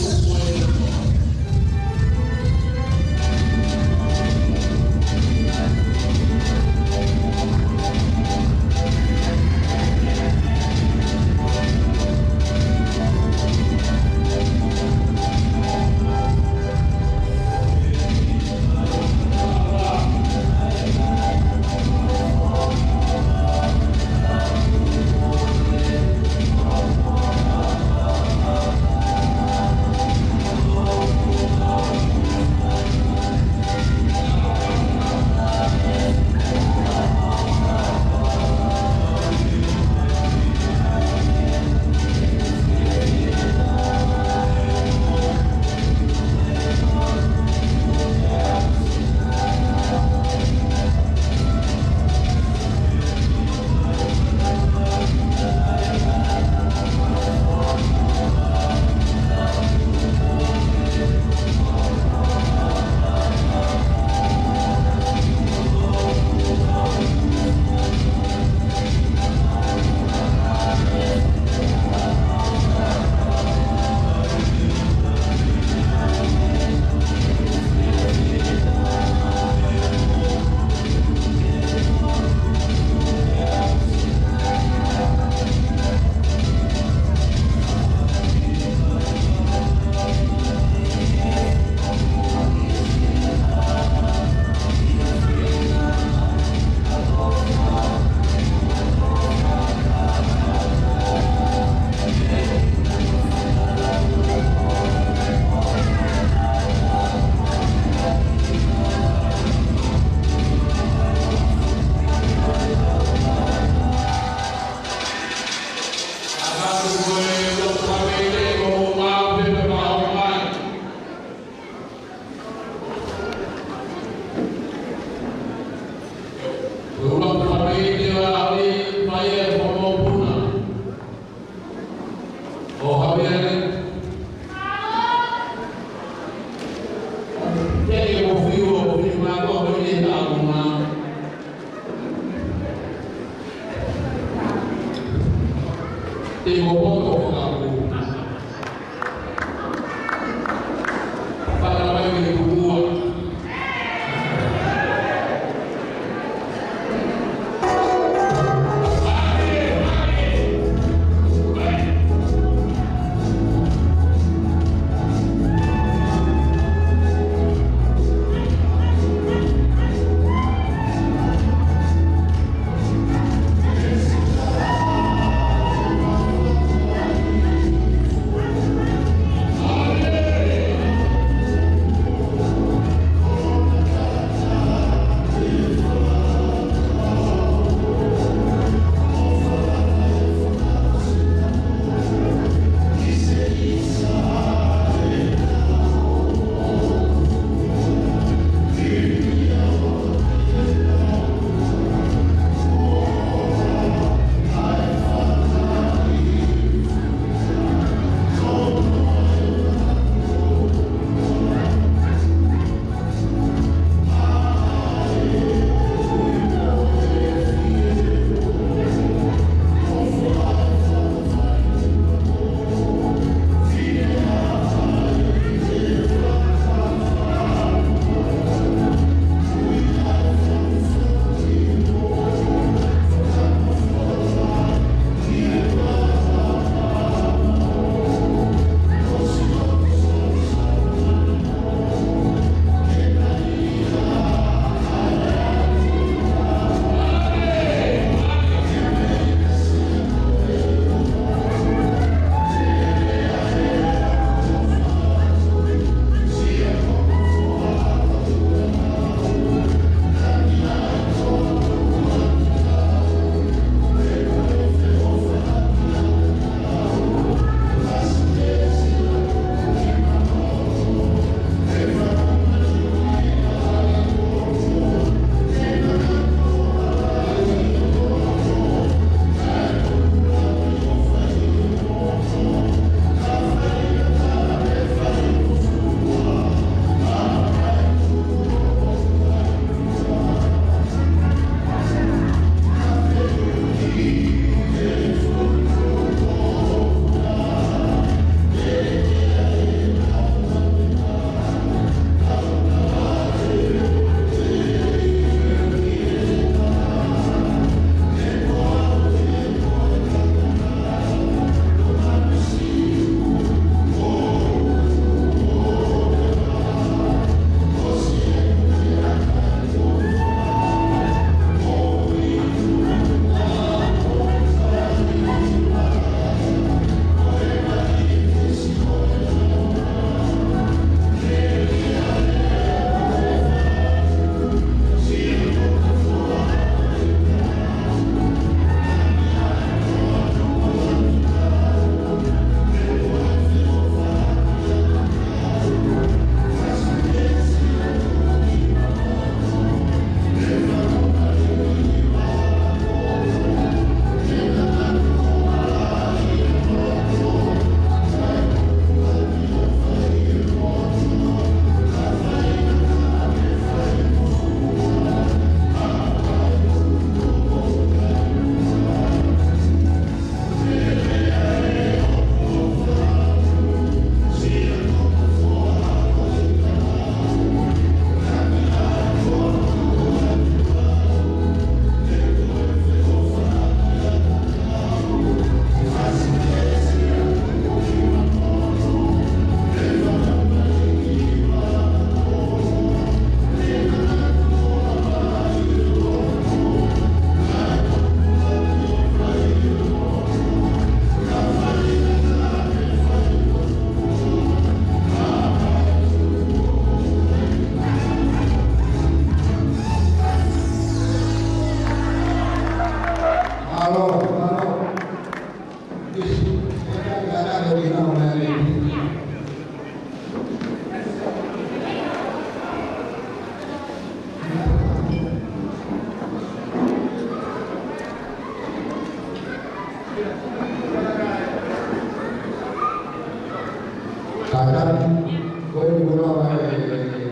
Kātaki, ko e ʻuluaki,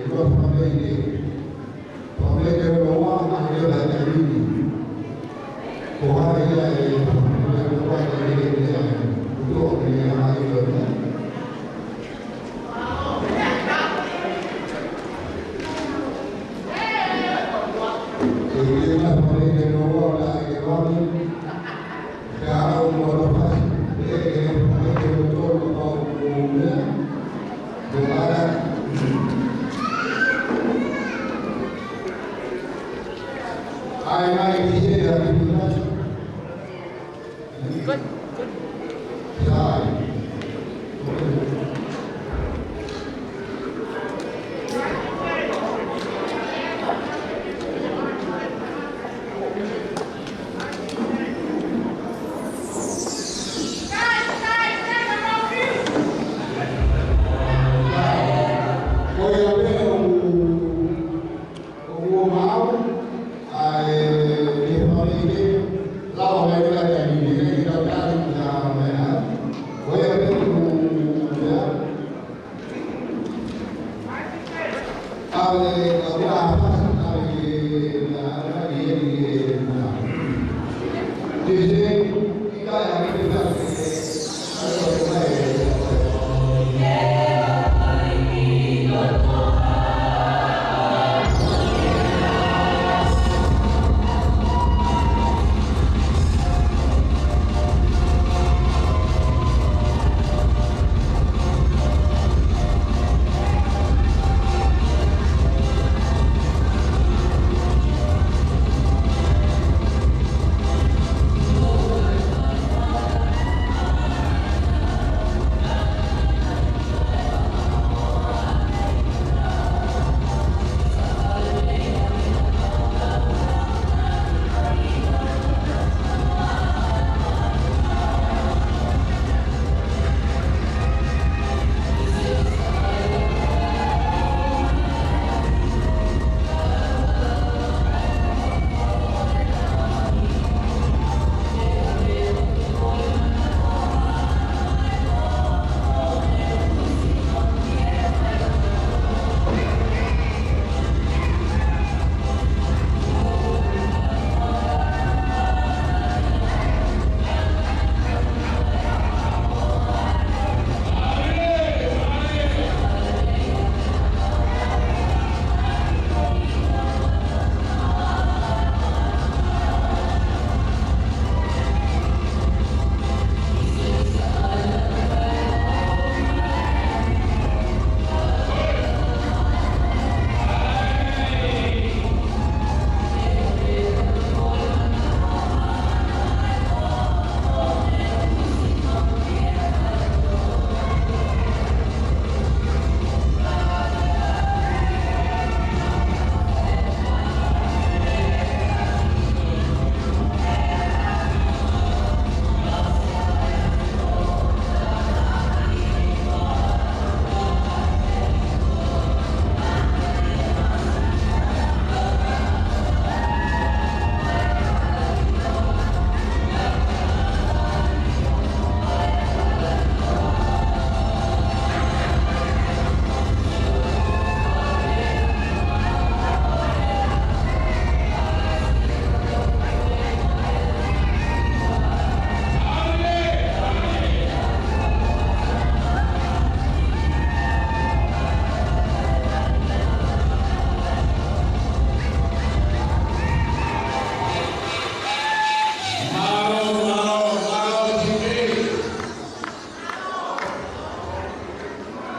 ʻuluaki fāmili. Fāmili ʻe ua, ʻa e ʻa e ʻa e ʻa e. Ko hai ia e fāmili ʻe ua, ʻa e ʻa e ʻa e. Kuo ʻomi ʻa e ʻa e ʻa e. Ko ia pē ʻoku, ʻoku maau, ʻa e, ʻe fāmili ke, lau mai ka ia ni, ni, ni, ka, ka, ka, ka, ka, ko ia pē ʻoku, ia.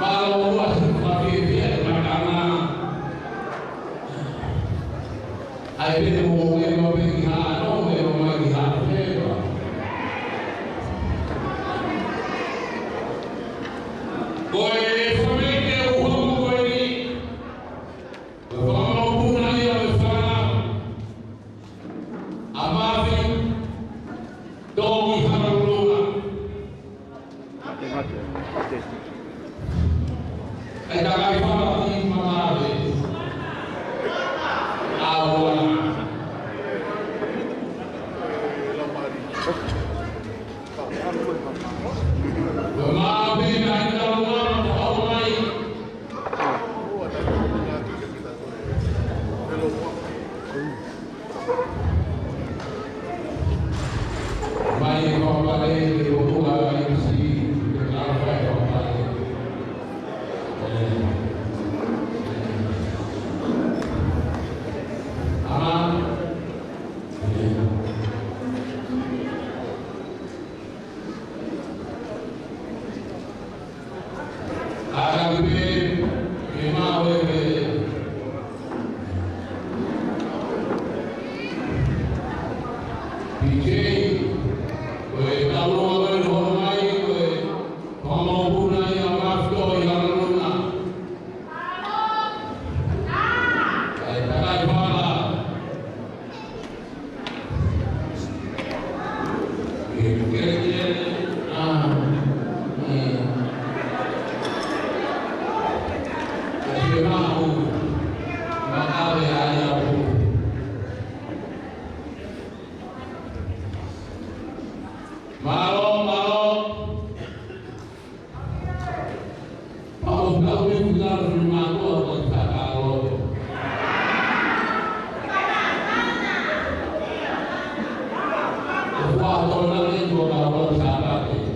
Mālō muʻa siʻi fakafiefia ʻi he matangi. ʻAi pē te mou ʻomai pē ki ha, ʻomai pē ki ha, pē pē. Ko e fāmili ʻe ua ko eni, ko e fāmili ʻo e puna ia ʻo e fānau. ʻA Mafi Toki Halalua. Mate, mate, mate. ʻAi takai fala ki Mamaʻave. ʻAua. Mālō, mālō. Pau, pau, ni kutalo ni mātua ko i whakaaro. Ko wha tōna ni ko ka wha Sāpate.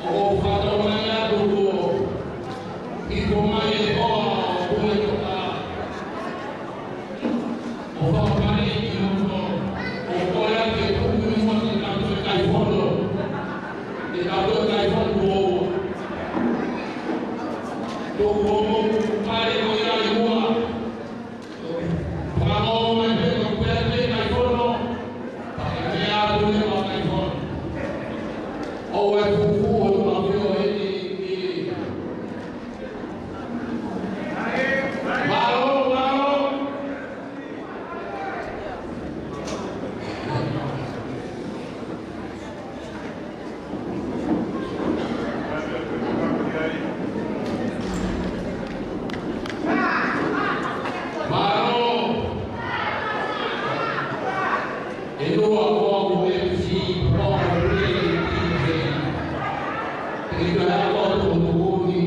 ʻOku fakatokangaʻi atu kuo hifo mai e hoa ʻo Puʻetoka. ʻO fakapale ki hono, ʻo kole atu ke tuku muʻa ke tau toe kai fono. Ke tau toe kai fono kuo, kuo mou pale ko ia ʻi muʻa. Fakaongo mai pē ko pea te kai fono. Pea ʻoku ne kai fono. ʻOua ʻe fufū ʻo ʻaupito ʻi, ʻi. Mālō, mālō. Mālō. ʻE lua ko au e M C, ko au e M C. Te ke toe ako atu ʻo tuʻu ni.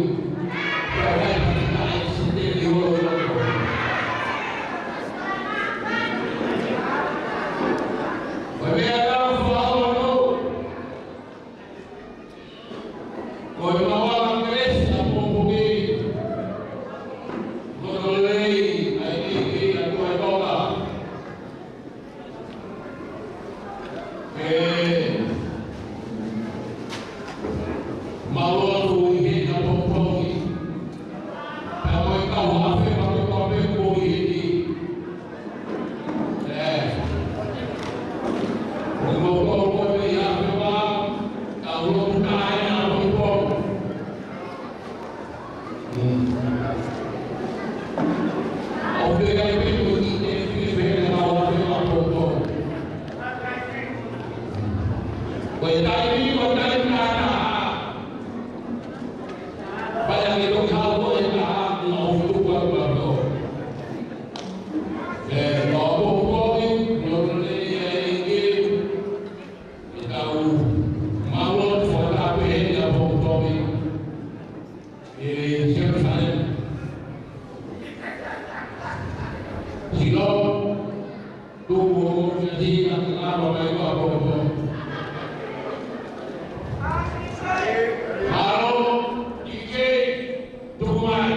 Ko e M C te ke olo olo. Ko e meʻa ʻoku ou fakaʻamu ʻaupito. Ko e maʻu ʻa e kelesi ʻa Pongipongi. Ko e lelei ʻa e ʻEiki ʻa Puʻetoka. Ke maʻu ʻa e ʻEiki ʻa Pongipongi. Pea mo e kau afe ma ko pē ko ʻEiki. ʻE, ʻo Pongipongi, ʻo lelei ʻa e ʻEiki, ʻe tau maʻu ʻa e fakatapu ʻa Pongipongi ʻi Selusalema. Silo, tuku ʻo kia tina ke lava mai ʻa Pongipongi. Mālō, ʻEiki, tuku mai.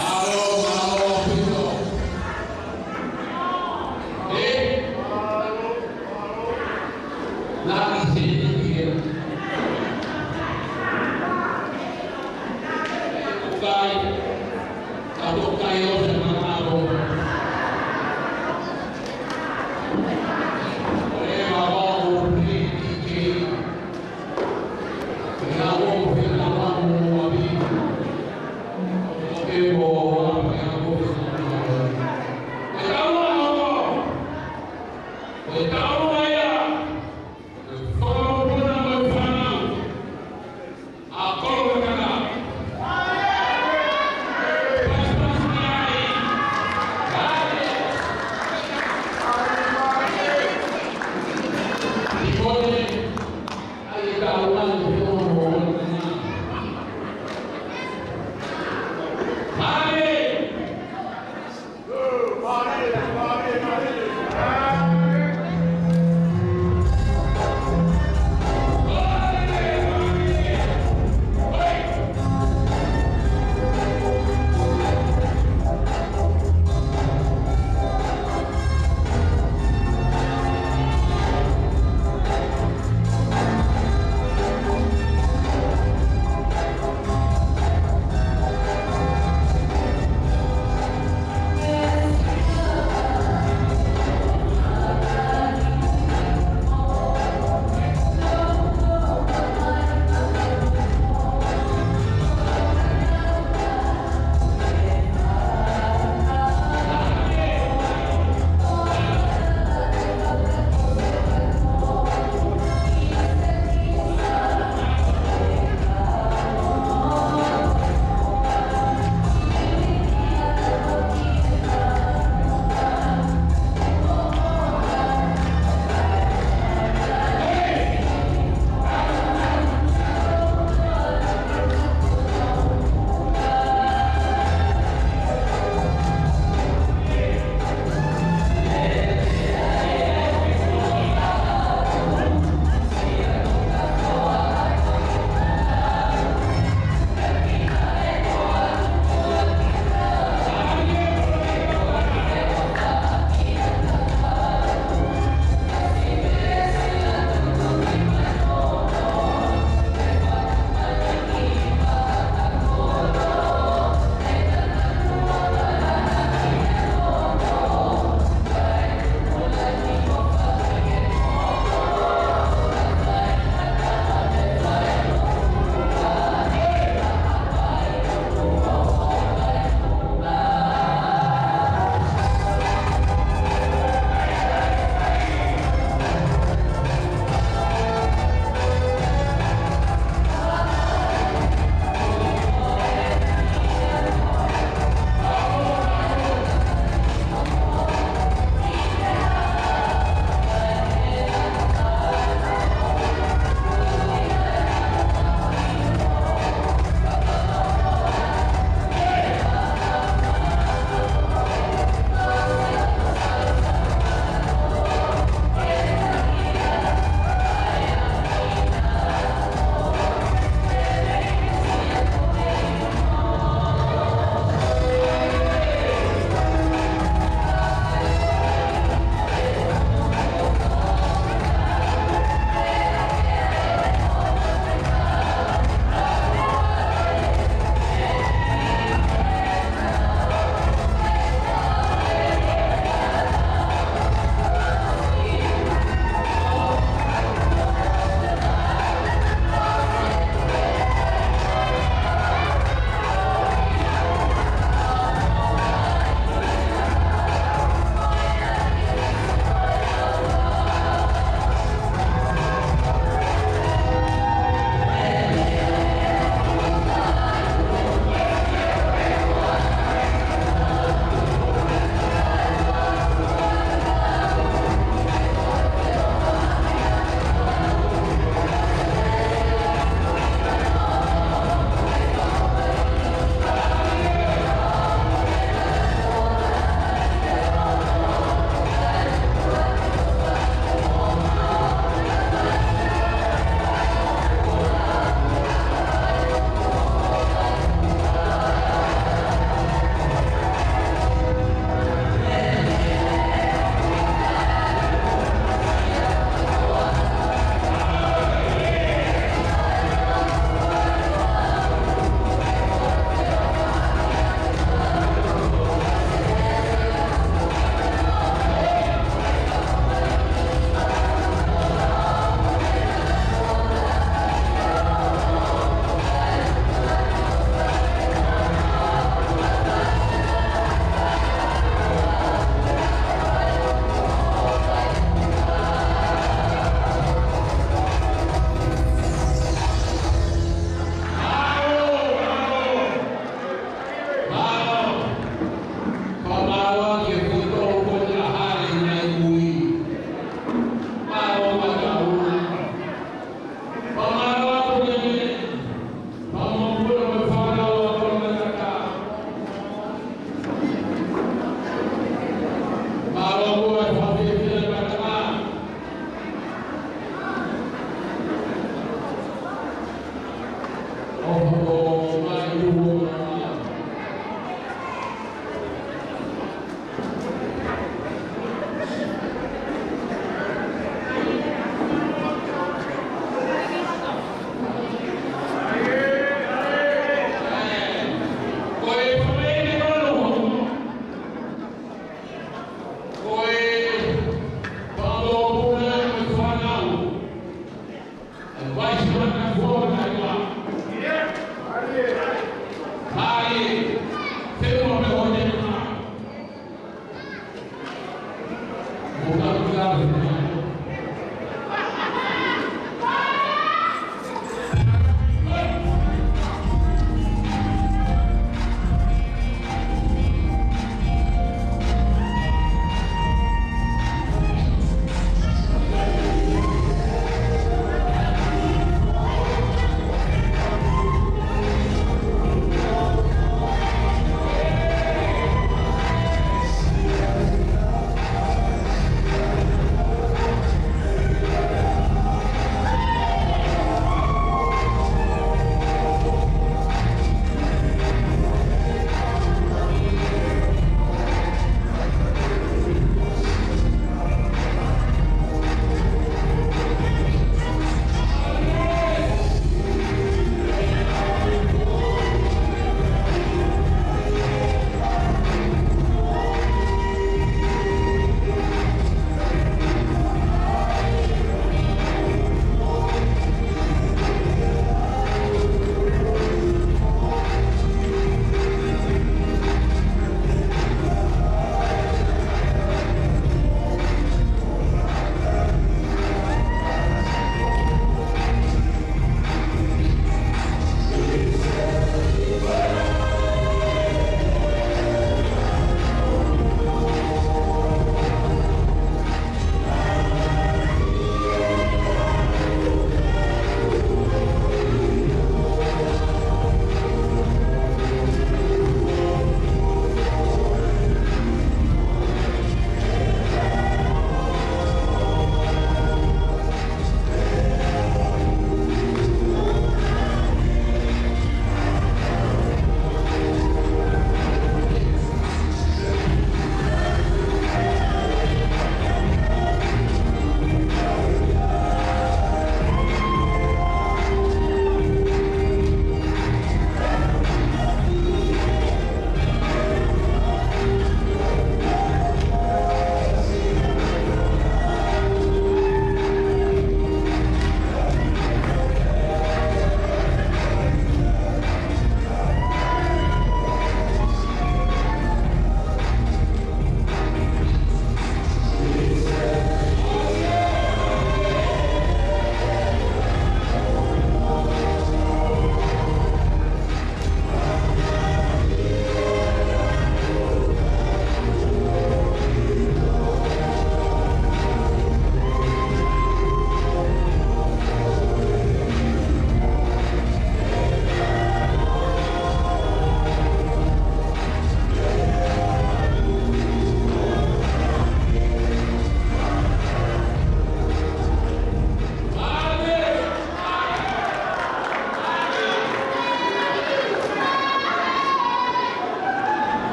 Mālō, mālō ʻaupito. ʻE? Nani se ni ke. Kai. Ka tokai ʻo se mālō. ʻE mālō ʻaupito.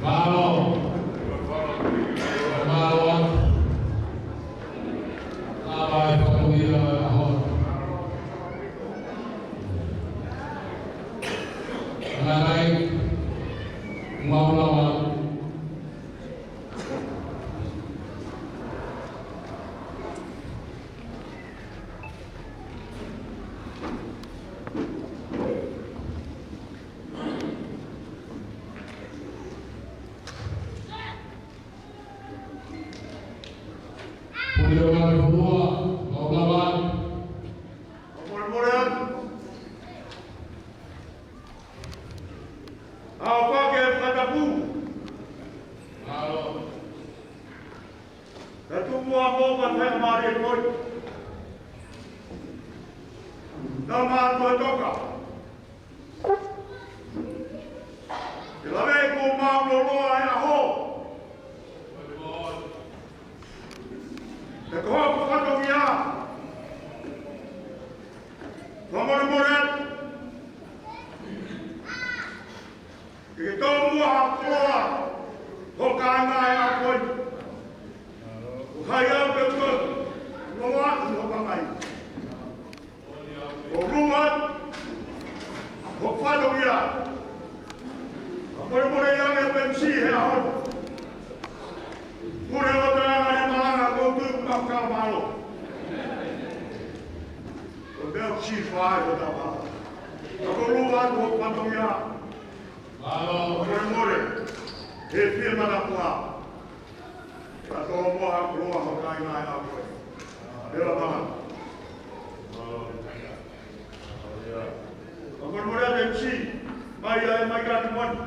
Mālō. Mālō. Ngataʻi, mau lava. Pule ʻo ngāue fonua, mau lava. Molemole atu. ʻAo fake fakatapu. Mālō. Ka tuku ʻa mo ka tahi mālie koi. Naʻa mātuʻa toka. Ke lave ko mālōlō ʻa e ʻaho. He ko hoku fatongia. Fakamolemole atu. Ke ke tomuʻa ha koloa ho kāinga ʻi he ʻaho ni. ʻO hai au ke u toki lava ʻi ho pangai. ʻO lua, ho fatongia. Fakamolemole ange Pemisi he ʻaho ni. Pule ʻo Taʻanga ni malanga ko tu ka ka mālō. Ko te au si fai ko ta pa. Ka ko lua ko fatongia. Mālō. Fakamolemole. He fie mana kua. Ka tō mo ha koloa ho kāinga ʻi he ʻaho ni. Pela mana. Mālō. Fakamolemole ʻa Pemisi. Mai ai, mai ka ni mani.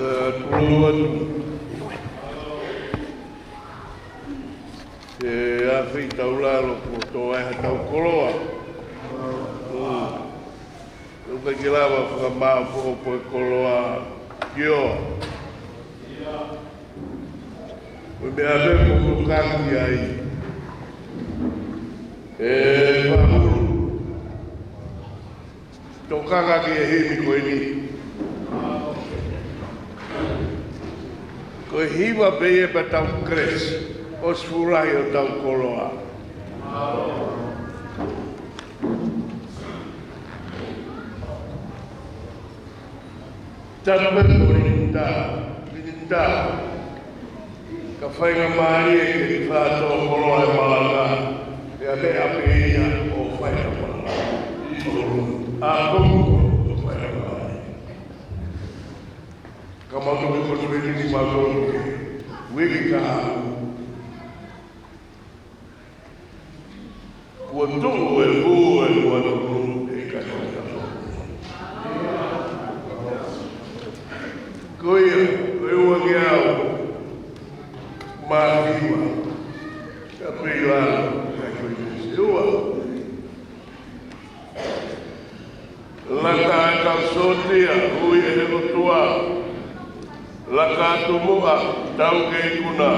Ā, tulou atu. ʻE afe ʻi taulalo kuo tō ai haʻatau koloa. Mm. ʻOku ʻikai ke lava fakamāʻopoʻopo e koloa ki ʻō. Ko e meʻa pē ʻoku tokanga ki ai. ʻE Pāulu, tokanga ki he himi ko eni. Ko e hiva pē ia pea tau kalasi, ʻosi fuʻu lahi hotau koloa. Tapu pē mo Linita, Linita. Ka faingamālie ke ke faʻa tō koloa e malanga, pea meʻa pē ia ʻo fai ha malanga. ʻA, ko, ko, ko faingamālie. Ka mau toki ko tueni ni mau toki. Uike kahaʻu. Kuo tuʻu e hū e hū ʻa e tokoni ʻe ʻikai ke tau. Ko ia, ko e ua ngeau mā hiva, ka pei lalo, ka ki Ka tumuʻa, tau ke ikuna.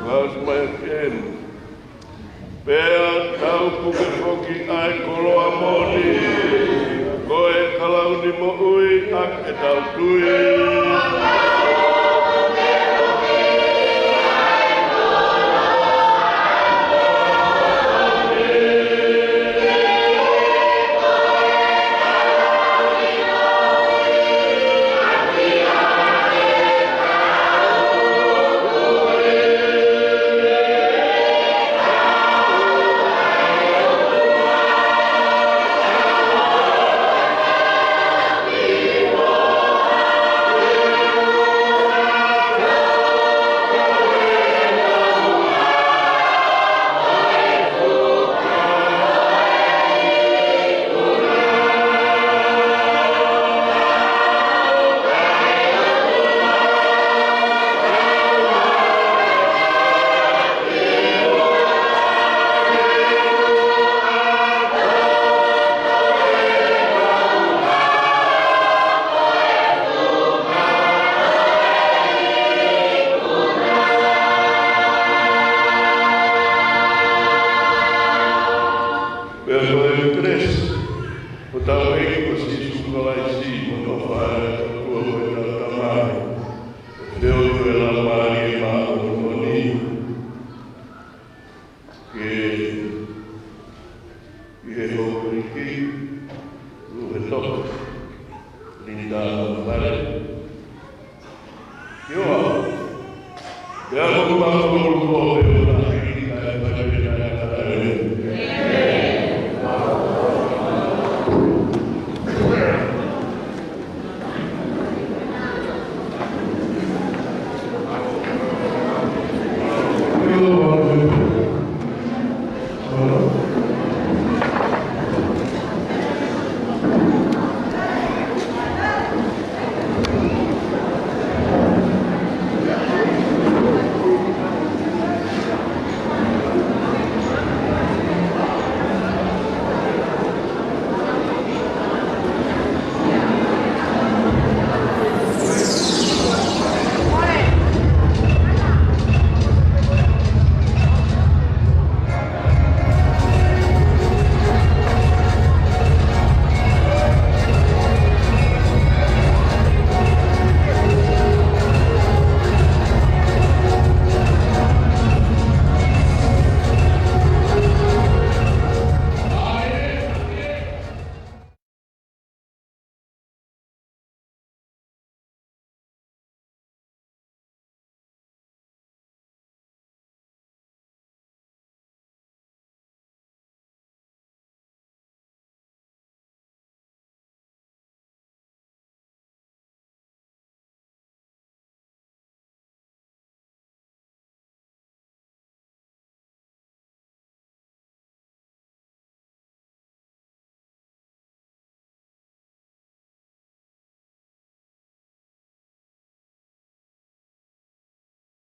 Verse mai ʻeni. Pea tau puke foki ʻa e koloa moʻoni, ko e kalauni moʻui ʻaki ʻetau tui. Pea ko e kelesi ʻa hotau ʻEiki ko Sīsū Kalaisi, mo e ʻofa ʻa e ʻOtua ko ʻetau Tamai, ʻa e feohi ʻa e Laumālie Māʻoniʻoni, ke ʻi he houʻeiki, ʻi he toko, Linda Vale. Ioa. Pea ko e mākolo ko e